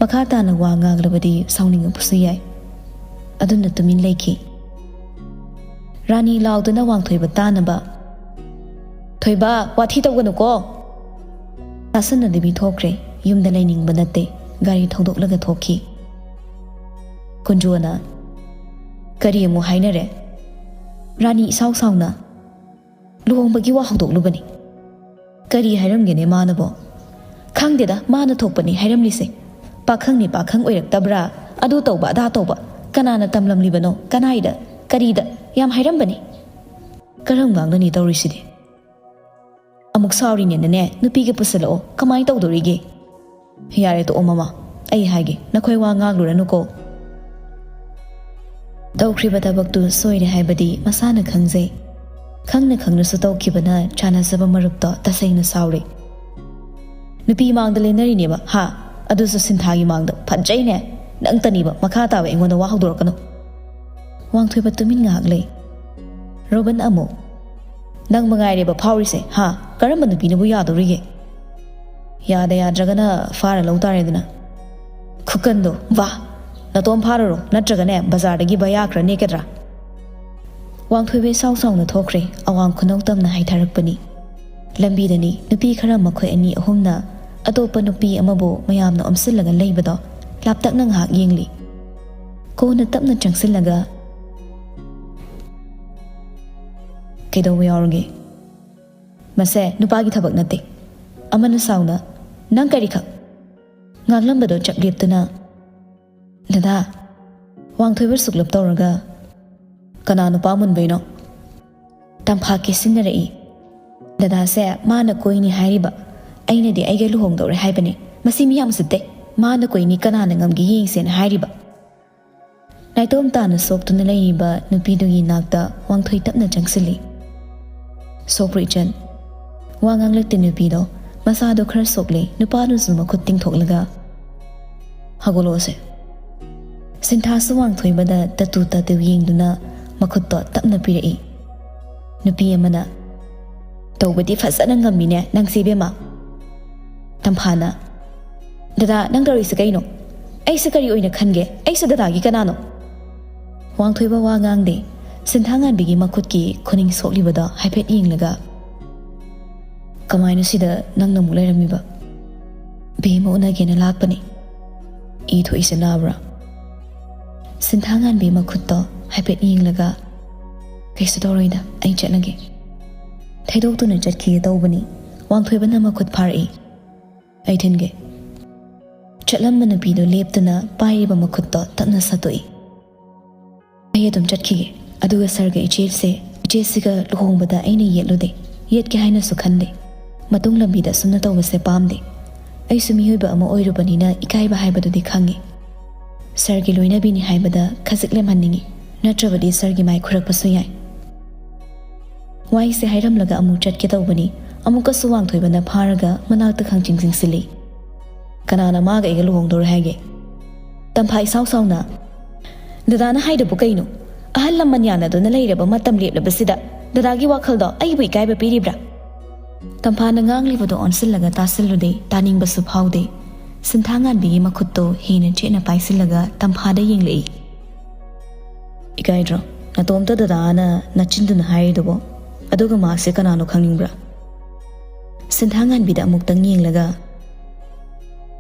ꯃꯈꯥ ꯇꯥꯅ ꯋꯥ ꯉꯥꯡꯂꯕꯗꯤ ꯁꯥꯎꯅꯤꯡꯉꯛꯄꯁꯨ ꯌꯥꯏ꯫ ꯑꯗꯨꯅ ꯇꯨꯃꯤꯟ ꯂꯩꯈꯤ꯫ ꯔꯥꯅꯤ ꯂꯥꯎꯗꯨꯅ ꯋꯥꯡꯊꯣꯏꯕ ꯇꯥꯅꯕ, "ꯊꯣꯏꯕ, ꯋꯥꯊꯤ ꯇꯧꯒꯅꯨꯀꯣ!" ꯇꯥꯁꯟꯅꯗꯕꯤ ꯊꯣꯛꯈ꯭ꯔꯦ꯫ ꯌꯨꯝꯗ ꯂꯩꯅꯤꯡꯕ ꯅꯠꯇꯦ꯫ ꯒꯥꯔꯤ ꯊꯧꯗꯣꯛꯂꯒ ꯊꯣꯛꯈꯤ꯫ ꯀꯨꯟꯖꯣꯅ, "ꯀꯔꯤ ꯑꯃꯨꯛ ꯍꯥꯏꯅꯔꯦ?" ꯔꯥꯅꯤ ꯏꯁꯥꯎ ꯁꯥꯎꯅ, "ꯂꯨꯍꯣꯡꯕꯒꯤ ꯋꯥ ꯍꯧꯗꯣꯛꯂꯨꯕꯅꯤ꯫" "ꯀꯔꯤ ꯍꯥꯏꯔꯝꯒꯦꯅꯦ ꯃꯥꯅꯕꯣ?" "ꯈꯪꯗꯦꯗ, ꯃꯥꯅ ꯊꯣꯛꯄꯅꯤ ꯍꯥꯏꯔꯝꯂꯤꯁꯦ꯫ ꯄꯥꯈꯪꯅꯤ ꯄꯥꯈꯪ ꯑꯣꯏꯔꯛꯇꯕ꯭ꯔꯥ, ꯑꯗꯨ ꯇꯧꯕ ꯑꯗꯥ ꯇꯧꯕ, ꯀꯅꯥꯅ ꯇꯝꯂꯝꯂꯤꯕꯅꯣ, ꯀꯅꯥꯏꯗ, ꯀꯔꯤꯗ, ꯌꯥꯝ ꯍꯥꯏꯔꯝꯕꯅꯤ꯫" ꯀꯔꯝ ꯉꯥꯡꯒꯅꯤ ꯇꯧꯔꯤꯁꯤꯗꯤ? ꯑꯃꯨꯛ ꯁꯥꯎꯔꯤꯅꯦꯅꯅꯦ ꯅꯨꯄꯤꯒ ꯄꯨꯁꯜꯂꯛꯑꯣ, ꯀꯃꯥꯏꯅ ꯇꯧꯗꯣꯔꯤꯒꯦ? ꯌꯥꯔꯦ, ꯇꯣꯛꯑꯣ ꯃꯃꯥ, ꯑꯩ ꯍꯥꯏꯒꯦ, ꯅꯈꯣꯏ ꯋꯥ ꯉꯥꯡꯂꯨꯔꯅꯨꯀꯣ꯫ ꯇꯧꯈ꯭ꯔꯤꯕ ꯊꯕꯛꯇꯨ ꯁꯣꯏꯔꯦ ꯍꯥꯏꯕꯗꯤ ꯃꯁꯥꯅ ꯈꯪꯖꯩ꯫ ꯈꯪꯅ ꯈꯪꯅꯁꯨ ꯇꯧꯈꯤꯕꯅ ꯆꯥꯟꯅꯖꯕ ꯃꯔꯨꯞꯇꯣ ꯇꯁꯦꯡꯅ ꯁꯥꯎꯔꯦ꯫ ꯅꯨꯄꯤ ꯃꯥꯡꯗ ꯂꯦꯟꯅꯔꯤꯅꯦꯕ ꯍꯥ? ꯑꯗꯨꯁꯨ ꯁꯤꯟꯊꯥꯒꯤ ꯃꯥꯡꯗ꯫ ꯐꯠꯖꯩꯅꯦ꯫ ꯅꯪꯇꯅꯤꯕ ꯃꯈꯥ ꯇꯥꯕ ꯑꯩꯉꯣꯟꯗ ꯋꯥ ꯍꯧꯗꯣꯔꯛꯀꯅꯨ꯫ ꯋꯥꯡꯊꯣꯏꯕ ꯇꯨꯃꯤꯟ ꯉꯥꯏꯍꯥꯛ ꯂꯩ꯫ ꯔꯣꯕꯟ ꯑꯃꯨꯛ, "ꯅꯪ ꯃꯉꯥꯏꯔꯦꯕ ꯐꯥꯎꯔꯤꯁꯦ ꯍꯥ? ꯀꯔꯝꯕ ꯅꯨꯄꯤꯅꯕꯨ ꯌꯥꯗꯧꯔꯤꯒꯦ? ꯌꯥꯗ ꯌꯥꯗ꯭ꯔꯒꯅ ꯐꯥꯔ ꯂꯧ ꯇꯥꯔꯦꯗꯅ꯫ ꯈꯨꯀꯟꯗꯣ ꯋꯥ! ꯅꯇꯣꯝ ꯐꯥꯔꯨꯔꯣ, ꯅꯠꯇ꯭ꯔꯒꯅꯦ ꯕꯖꯥꯔꯗꯒꯤ ꯕꯌꯥ ꯈꯔ ꯅꯦꯛꯀꯗ꯭ꯔꯥ?" ꯋꯥꯡꯊꯣꯏꯕ ꯏꯁꯥꯎ ꯁꯥꯎꯅ ꯊꯣꯛꯈ꯭ꯔꯦ꯫ ꯑꯋꯥꯡ ꯈꯨꯅꯧ ꯇꯝꯅ ꯍꯥꯏꯊꯔꯛꯄꯅꯤ꯫ ꯂꯝꯕꯤꯗꯅꯤ ꯅꯨꯄꯤ ꯈꯔ ꯃꯈꯣꯏ ꯑꯅꯤ ꯑꯍꯨꯝꯅ ꯑꯇꯣꯞꯄ ꯅꯨꯄꯤ ꯑꯃꯕꯨ ꯃꯌꯥꯝꯅ ꯑꯣꯝꯁꯤꯜꯂꯒ ꯂꯩꯕꯗꯣ ꯂꯥꯞꯇꯛꯅ ꯉꯥꯏꯍꯥꯛ ꯌꯦꯡꯂꯤ꯫ ꯀꯣꯟꯅ ꯇꯞꯅ ꯆꯪꯁꯤꯜꯂꯒ, "ꯀꯩꯗꯧꯕ ꯌꯥꯎꯔꯒꯦ? ꯃꯁꯦ ꯅꯨꯄꯥꯒꯤ ꯊꯕꯛ ꯅꯠꯇꯦ꯫" ꯑꯃꯅ ꯁꯥꯎꯅ, "ꯅꯪ ꯀꯔꯤꯈꯛ?" ꯉꯥꯡꯂꯝꯕꯗꯣ ꯆꯞ ꯂꯦꯞꯇꯨꯅ, "ꯗꯗꯥ!" ꯋꯥꯡꯊꯣꯏꯕ ꯁꯨꯛꯂꯞ ꯇꯧꯔꯒ, "ꯀꯅꯥ ꯅꯨꯄꯥ ꯃꯨꯟꯕꯩꯅꯣ?" ꯇꯝꯐꯥ ꯀꯦꯁꯤꯟꯅꯔꯛꯏ꯫ "ꯗꯗꯥꯁꯦ ꯃꯥꯅ ꯀꯣꯏꯅꯤ ꯍꯥꯏꯔꯤꯕ, ꯑꯩꯅꯗꯤ ꯑꯩꯒ ꯂꯨꯍꯣꯡꯗꯧꯔꯦ ꯍꯥꯏꯕꯅꯤ꯫ ꯃꯁꯤ ꯃꯤ ꯌꯥꯝ ꯎꯁꯤꯠꯇꯦ꯫ ꯃꯥꯅ ꯀꯣꯏꯅꯤ ꯀꯅꯥꯅ ꯉꯝꯒꯦ ꯌꯦꯡꯁꯦꯅ ꯍꯥꯏꯔꯤꯕ?" ꯅꯥꯏꯇꯣꯝ ꯇꯥꯅ ꯁꯣꯛꯇꯨꯅ ꯂꯩꯔꯤꯕ ꯅꯨꯄꯤꯗꯨꯒꯤ ꯅꯥꯛꯇ ꯋꯥꯡꯊꯣꯏ ꯇꯞꯅ ꯆꯪꯁꯤꯜꯂꯤ꯫ "ꯁꯣꯛꯄ꯭ꯔꯣ ꯏꯆꯟ?" ꯋꯥ ꯉꯥꯡꯂꯛꯇꯦ ꯅꯨꯄꯤꯗꯣ꯫ ꯃꯁꯥꯗꯣ ꯈꯔ ꯁꯣꯛꯂꯦ꯫ ꯅꯨꯄꯥꯗꯨꯁꯨ ꯃꯈꯨꯠ ꯇꯤꯡꯊꯣꯛꯂꯒ, "ꯍꯧꯒꯠꯂꯛꯑꯣꯁꯦ꯫" ꯁꯤꯟꯊꯥꯁꯨ ꯋꯥꯡꯊꯣꯏꯕꯗ ꯇꯇꯨ ꯇꯇꯨ ꯌꯦꯡꯗꯨꯅ ꯃꯈꯨꯠꯇꯣ ꯇꯞꯅ ꯄꯤꯔꯛꯏ꯫ ꯅꯨꯄꯤ ꯑꯃꯅ, "ꯇꯧꯕꯗꯤ ꯐꯖꯅ ꯉꯝꯃꯤꯅꯦ ꯅꯪꯁꯦ ꯏꯕꯦꯝꯃ꯫" ꯇꯝꯐꯥꯅ, "ꯗꯗꯥ, ꯅꯪ ꯇꯧꯔꯤꯁꯦ ꯀꯩꯅꯣ? ꯑꯩꯁꯦ ꯀꯔꯤ ꯑꯣꯏꯅ ꯈꯟꯒꯦ? ꯑꯩꯁꯦ ꯗꯗꯥꯒꯤ ꯀꯅꯥꯅꯣ?" ꯋꯥꯡꯊꯣꯏꯕ ꯋꯥ ꯉꯥꯡꯗꯦ꯫ ꯁꯤꯟꯊꯥꯉꯥꯟꯕꯤꯒꯤ ꯃꯈꯨꯠꯀꯤ ꯈꯨꯅꯤꯡ ꯁꯣꯛꯂꯤꯕꯗꯣ ꯍꯥꯏꯐꯦꯠ ꯌꯦꯡꯂꯒ, "ꯀꯃꯥꯏꯅ ꯁꯤꯗ ꯅꯪꯅ ꯑꯃꯨꯛ ꯂꯩꯔꯝꯃꯤꯕ?" "ꯕꯦꯝꯃ ꯎꯅꯒꯦꯅ ꯂꯥꯛꯄꯅꯤ꯫ ꯏ ꯊꯣꯛꯏꯁꯦ ꯅꯥꯕ꯭ꯔꯥ?" ꯁꯤꯟꯊꯥꯉꯥꯟꯕꯤ ꯃꯈꯨꯠꯇꯣ ꯍꯥꯏꯐꯦꯠ ꯌꯦꯡꯂꯒ, "ꯀꯩꯁꯨ ꯇꯧꯔꯣꯏꯗ, ꯑꯩ ꯆꯠꯂꯒꯦ꯫" ꯊꯩꯗꯣꯛꯇꯨꯅ ꯆꯠꯈꯤꯒꯦ ꯇꯧꯕꯅꯤ꯫ ꯋꯥꯡꯊꯣꯏꯕꯅ ꯃꯈꯨꯠ ꯐꯥꯔꯛꯏ꯫ "ꯑꯩ ꯊꯤꯟꯒꯦ꯫" ꯆꯠꯂꯝꯕ ꯅꯨꯄꯤꯗꯨ ꯂꯦꯞꯇꯨꯅ ꯄꯥꯏꯔꯤꯕ ꯃꯈꯨꯠꯇꯣ ꯇꯞꯅ ꯁꯠꯇꯣꯛꯏ꯫ "ꯑꯩ ꯑꯗꯨꯝ ꯆꯠꯈꯤꯒꯦ, ꯑꯗꯨꯒ ꯁꯥꯔꯒ ꯏꯆꯦꯁꯦ ꯆꯦꯁꯤꯒ ꯂꯨꯍꯣꯡꯕꯗ ꯑꯩꯅ ꯌꯦꯠꯂꯨꯗꯦ, ꯌꯦꯠꯀꯦ ꯍꯥꯏꯅꯁꯨ ꯈꯟꯗꯦ꯫ ꯃꯇꯨꯡ ꯂꯝꯕꯤꯗ ꯑꯁꯨꯝꯅ ꯇꯧꯕꯁꯦ ꯄꯥꯝꯗꯦ꯫ ꯑꯩꯁꯨ ꯃꯤꯑꯣꯏꯕ ꯑꯃ ꯑꯣꯏꯔꯨꯕꯅꯤꯅ ꯏꯀꯥꯏꯕ ꯍꯥꯏꯕꯗꯨꯗꯤ ꯈꯪꯉꯤ꯫ ꯁꯥꯔꯒꯤ ꯂꯣꯏꯅꯕꯤꯅꯤ ꯍꯥꯏꯕꯗ ꯈꯖꯤꯛ ꯂꯦꯝꯍꯟꯅꯤꯡꯉꯤ, ꯅꯠꯇ꯭ꯔꯕꯗꯤ ꯁꯥꯔꯒꯤ ꯃꯥꯏ ꯈꯨꯔꯛꯄꯁꯨ ꯌꯥꯏ꯫ ꯋꯥꯍꯩꯁꯦ ꯍꯥꯏꯔꯝꯂꯒ ꯑꯃꯨꯛ ꯆꯠꯀꯦ ꯇꯧꯕꯅꯤ, ꯑꯃꯨꯛꯀꯁꯨ ꯋꯥꯡꯊꯣꯏꯕꯅ ꯐꯥꯔꯒ ꯃꯅꯥꯛꯇ ꯈꯪꯆꯤꯡ ꯆꯤꯡꯁꯤꯜꯂꯤ꯫ "ꯀꯅꯥꯅ ꯃꯥꯒ ꯑꯩꯒ ꯂꯨꯍꯣꯡꯗꯧꯔꯦ ꯍꯥꯏꯒꯦ?" ꯇꯝꯐꯥ ꯏꯁꯥꯎ ꯁꯥꯎꯅ, "ꯗꯗꯥꯅ ꯍꯥꯏꯗꯕꯨ ꯀꯩꯅꯣ? ꯑꯍꯜ ꯂꯃꯟ ꯌꯥꯅꯗꯨꯅ ꯂꯩꯔꯕ ꯃꯇꯝ ꯂꯦꯞꯂꯕꯁꯤꯗ ꯗꯗꯥꯒꯤ ꯋꯥꯈꯜꯗꯣ ꯑꯩꯕꯨ ꯏꯀꯥꯏꯕ ꯄꯤꯔꯤꯕ꯭ꯔꯥ?" ꯇꯝꯐꯥꯅ ꯉꯥꯡꯂꯤꯕꯗꯣ ꯑꯣꯟꯁꯤꯜꯂꯒ ꯇꯥꯁꯤꯜꯂꯨꯗꯦ, ꯇꯥꯅꯤꯡꯕꯁꯨ ꯐꯥꯎꯗꯦ꯫ ꯁꯤꯟꯊꯥꯉꯥꯟꯕꯤꯒꯤ ꯃꯈꯨꯠꯇꯣ ꯍꯦꯟꯅ ꯆꯦꯠꯅ ꯄꯥꯏꯁꯤꯜꯂꯒ ꯇꯝꯐꯥꯗ ꯌꯦꯡꯂꯛꯏ꯫ "ꯏꯀꯥꯏꯗ꯭ꯔꯣ? ꯅꯇꯣꯝꯇ ꯗꯗꯥꯅ ꯅꯆꯤꯟꯗꯨꯅ ꯍꯥꯏꯔꯤꯗꯨꯕꯣ? ꯑꯗꯨꯒ ꯃꯥꯁꯦ ꯀꯅꯥꯅꯣ ꯈꯪꯅꯤꯡꯕ꯭ꯔꯥ?" ꯁꯤꯟꯊꯥꯉꯥꯟꯕꯤꯗ ꯑꯃꯨꯛꯇꯪ ꯌꯦꯡꯂꯒ,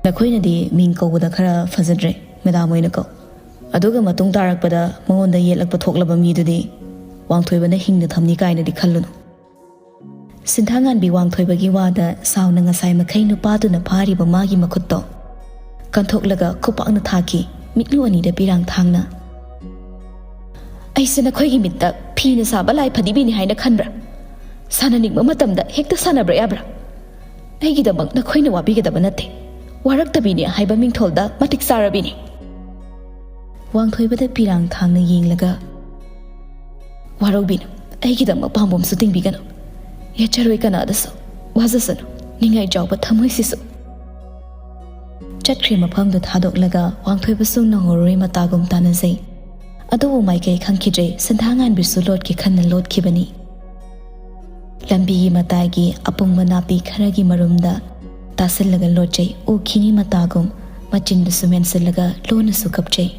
"ꯅꯈꯣꯏꯅꯗꯤ ꯃꯤꯡ ꯀꯧꯕꯗ ꯈꯔ ꯐꯖꯗ꯭ꯔꯦ, ꯃꯦꯗꯥꯝ ꯑꯣꯏꯅ ꯀꯧ꯫ ꯑꯗꯨꯒ ꯃꯇꯨꯡ ꯇꯥꯔꯛꯄꯗ ꯃꯉꯣꯟꯗ ꯌꯦꯠꯂꯛꯄ ꯊꯣꯛꯂꯕ ꯃꯤꯗꯨꯗꯤ ꯋꯥꯡꯊꯣꯏꯕꯅ ꯍꯤꯡꯅ ꯊꯝꯅꯤ ꯀꯥꯏꯅꯗꯤ ꯈꯜꯂꯨꯅꯨ꯫" ꯁꯤꯟꯊꯥꯉꯥꯟꯕꯤ ꯋꯥꯡꯊꯣꯏꯕꯒꯤ ꯋꯥꯗ ꯁꯥꯎꯅ ꯉꯁꯥꯏ ꯃꯈꯩ ꯅꯨꯄꯥꯗꯨꯅ ꯐꯥꯔꯤꯕ ꯃꯥꯒꯤ ꯃꯈꯨꯠꯇꯣ ꯀꯟꯊꯣꯛꯂꯒ ꯈꯨꯄꯥꯛꯅ ꯊꯥꯈꯤ, ꯃꯤꯠꯂꯨ ꯑꯅꯤꯗ ꯄꯤꯔꯥꯡ ꯊꯥꯡꯅ꯫ "ꯑꯩꯁꯦ ꯅꯈꯣꯏꯒꯤ ꯃꯤꯠꯇ ꯐꯤꯅ ꯁꯥꯕ ꯂꯥꯏ ꯐꯗꯤꯕꯤꯅꯤ ꯍꯥꯏꯅ ꯈꯟꯕ꯭ꯔꯥ? ꯁꯥꯟꯅꯅꯤꯡꯕ ꯃꯇꯝꯗ ꯍꯦꯛꯇ ꯁꯥꯟꯅꯕ꯭ꯔꯥ ꯌꯥꯕ꯭ꯔꯥ? ꯑꯩꯒꯤꯗꯃꯛ ꯅꯈꯣꯏꯅ ꯋꯥꯕꯤꯒꯗꯕ ꯅꯠꯇꯦ꯫ ꯋꯥꯔꯛꯇꯕꯤꯅꯤ ꯍꯥꯏꯕ ꯃꯤꯡꯊꯣꯜꯗ ꯃꯇꯤꯛ ꯆꯥꯔꯕꯤꯅꯤ꯫" ꯋꯥꯡꯊꯣꯏꯕꯗ ꯄꯤꯔꯥꯡ ꯊꯥꯡꯅ ꯌꯦꯡꯂꯒ, "ꯋꯥꯔꯧꯕꯤꯅꯨ, ꯑꯩꯒꯤꯗꯃꯛ ꯄꯥꯝꯕꯣꯝꯁꯨ ꯇꯤꯡꯕꯤꯒꯅꯨ꯫ ꯌꯦꯠꯆꯔꯣꯏ ꯀꯅꯥꯗꯁꯨ, ꯋꯥꯖꯁꯅꯨ, ꯅꯤꯡꯉꯥꯏ ꯆꯥꯎꯕ ꯊꯃꯣꯏꯁꯤꯁꯨ꯫" ꯆꯠꯈ꯭ꯔꯦ ꯃꯐꯝꯗꯨ ꯊꯥꯗꯣꯛꯂꯒ ꯋꯥꯡꯊꯣꯏꯕꯁꯨ ꯅꯪꯍꯧꯔꯣꯏ ꯃꯇꯥꯒꯨꯝ ꯇꯥꯅꯖꯩ꯫ ꯑꯗꯨꯕꯨ ꯃꯥꯏꯀꯩ ꯈꯪꯈꯤꯗ꯭ꯔꯦ, ꯁꯤꯟꯊꯥꯉꯥꯟꯕꯤꯁꯨ ꯂꯣꯠꯀꯦ ꯈꯟꯅ ꯂꯣꯠꯈꯤꯕꯅꯤ꯫ ꯂꯝꯕꯤꯒꯤ ꯃꯇꯥꯏꯒꯤ ꯑꯄꯨꯡꯕ ꯅꯥꯄꯤ ꯈꯔꯒꯤ ꯃꯔꯨꯝꯗ ꯇꯥꯁꯤꯜꯂꯒ ꯂꯣꯠꯆꯩ, ꯎꯈꯤꯅꯤ ꯃꯇꯥꯒꯨꯝ ꯃꯆꯤꯟꯗꯨꯁꯨ ꯃꯦꯟꯁꯤꯜꯂꯒ ꯂꯣꯟꯅꯁꯨ ꯀꯞꯆꯩ꯫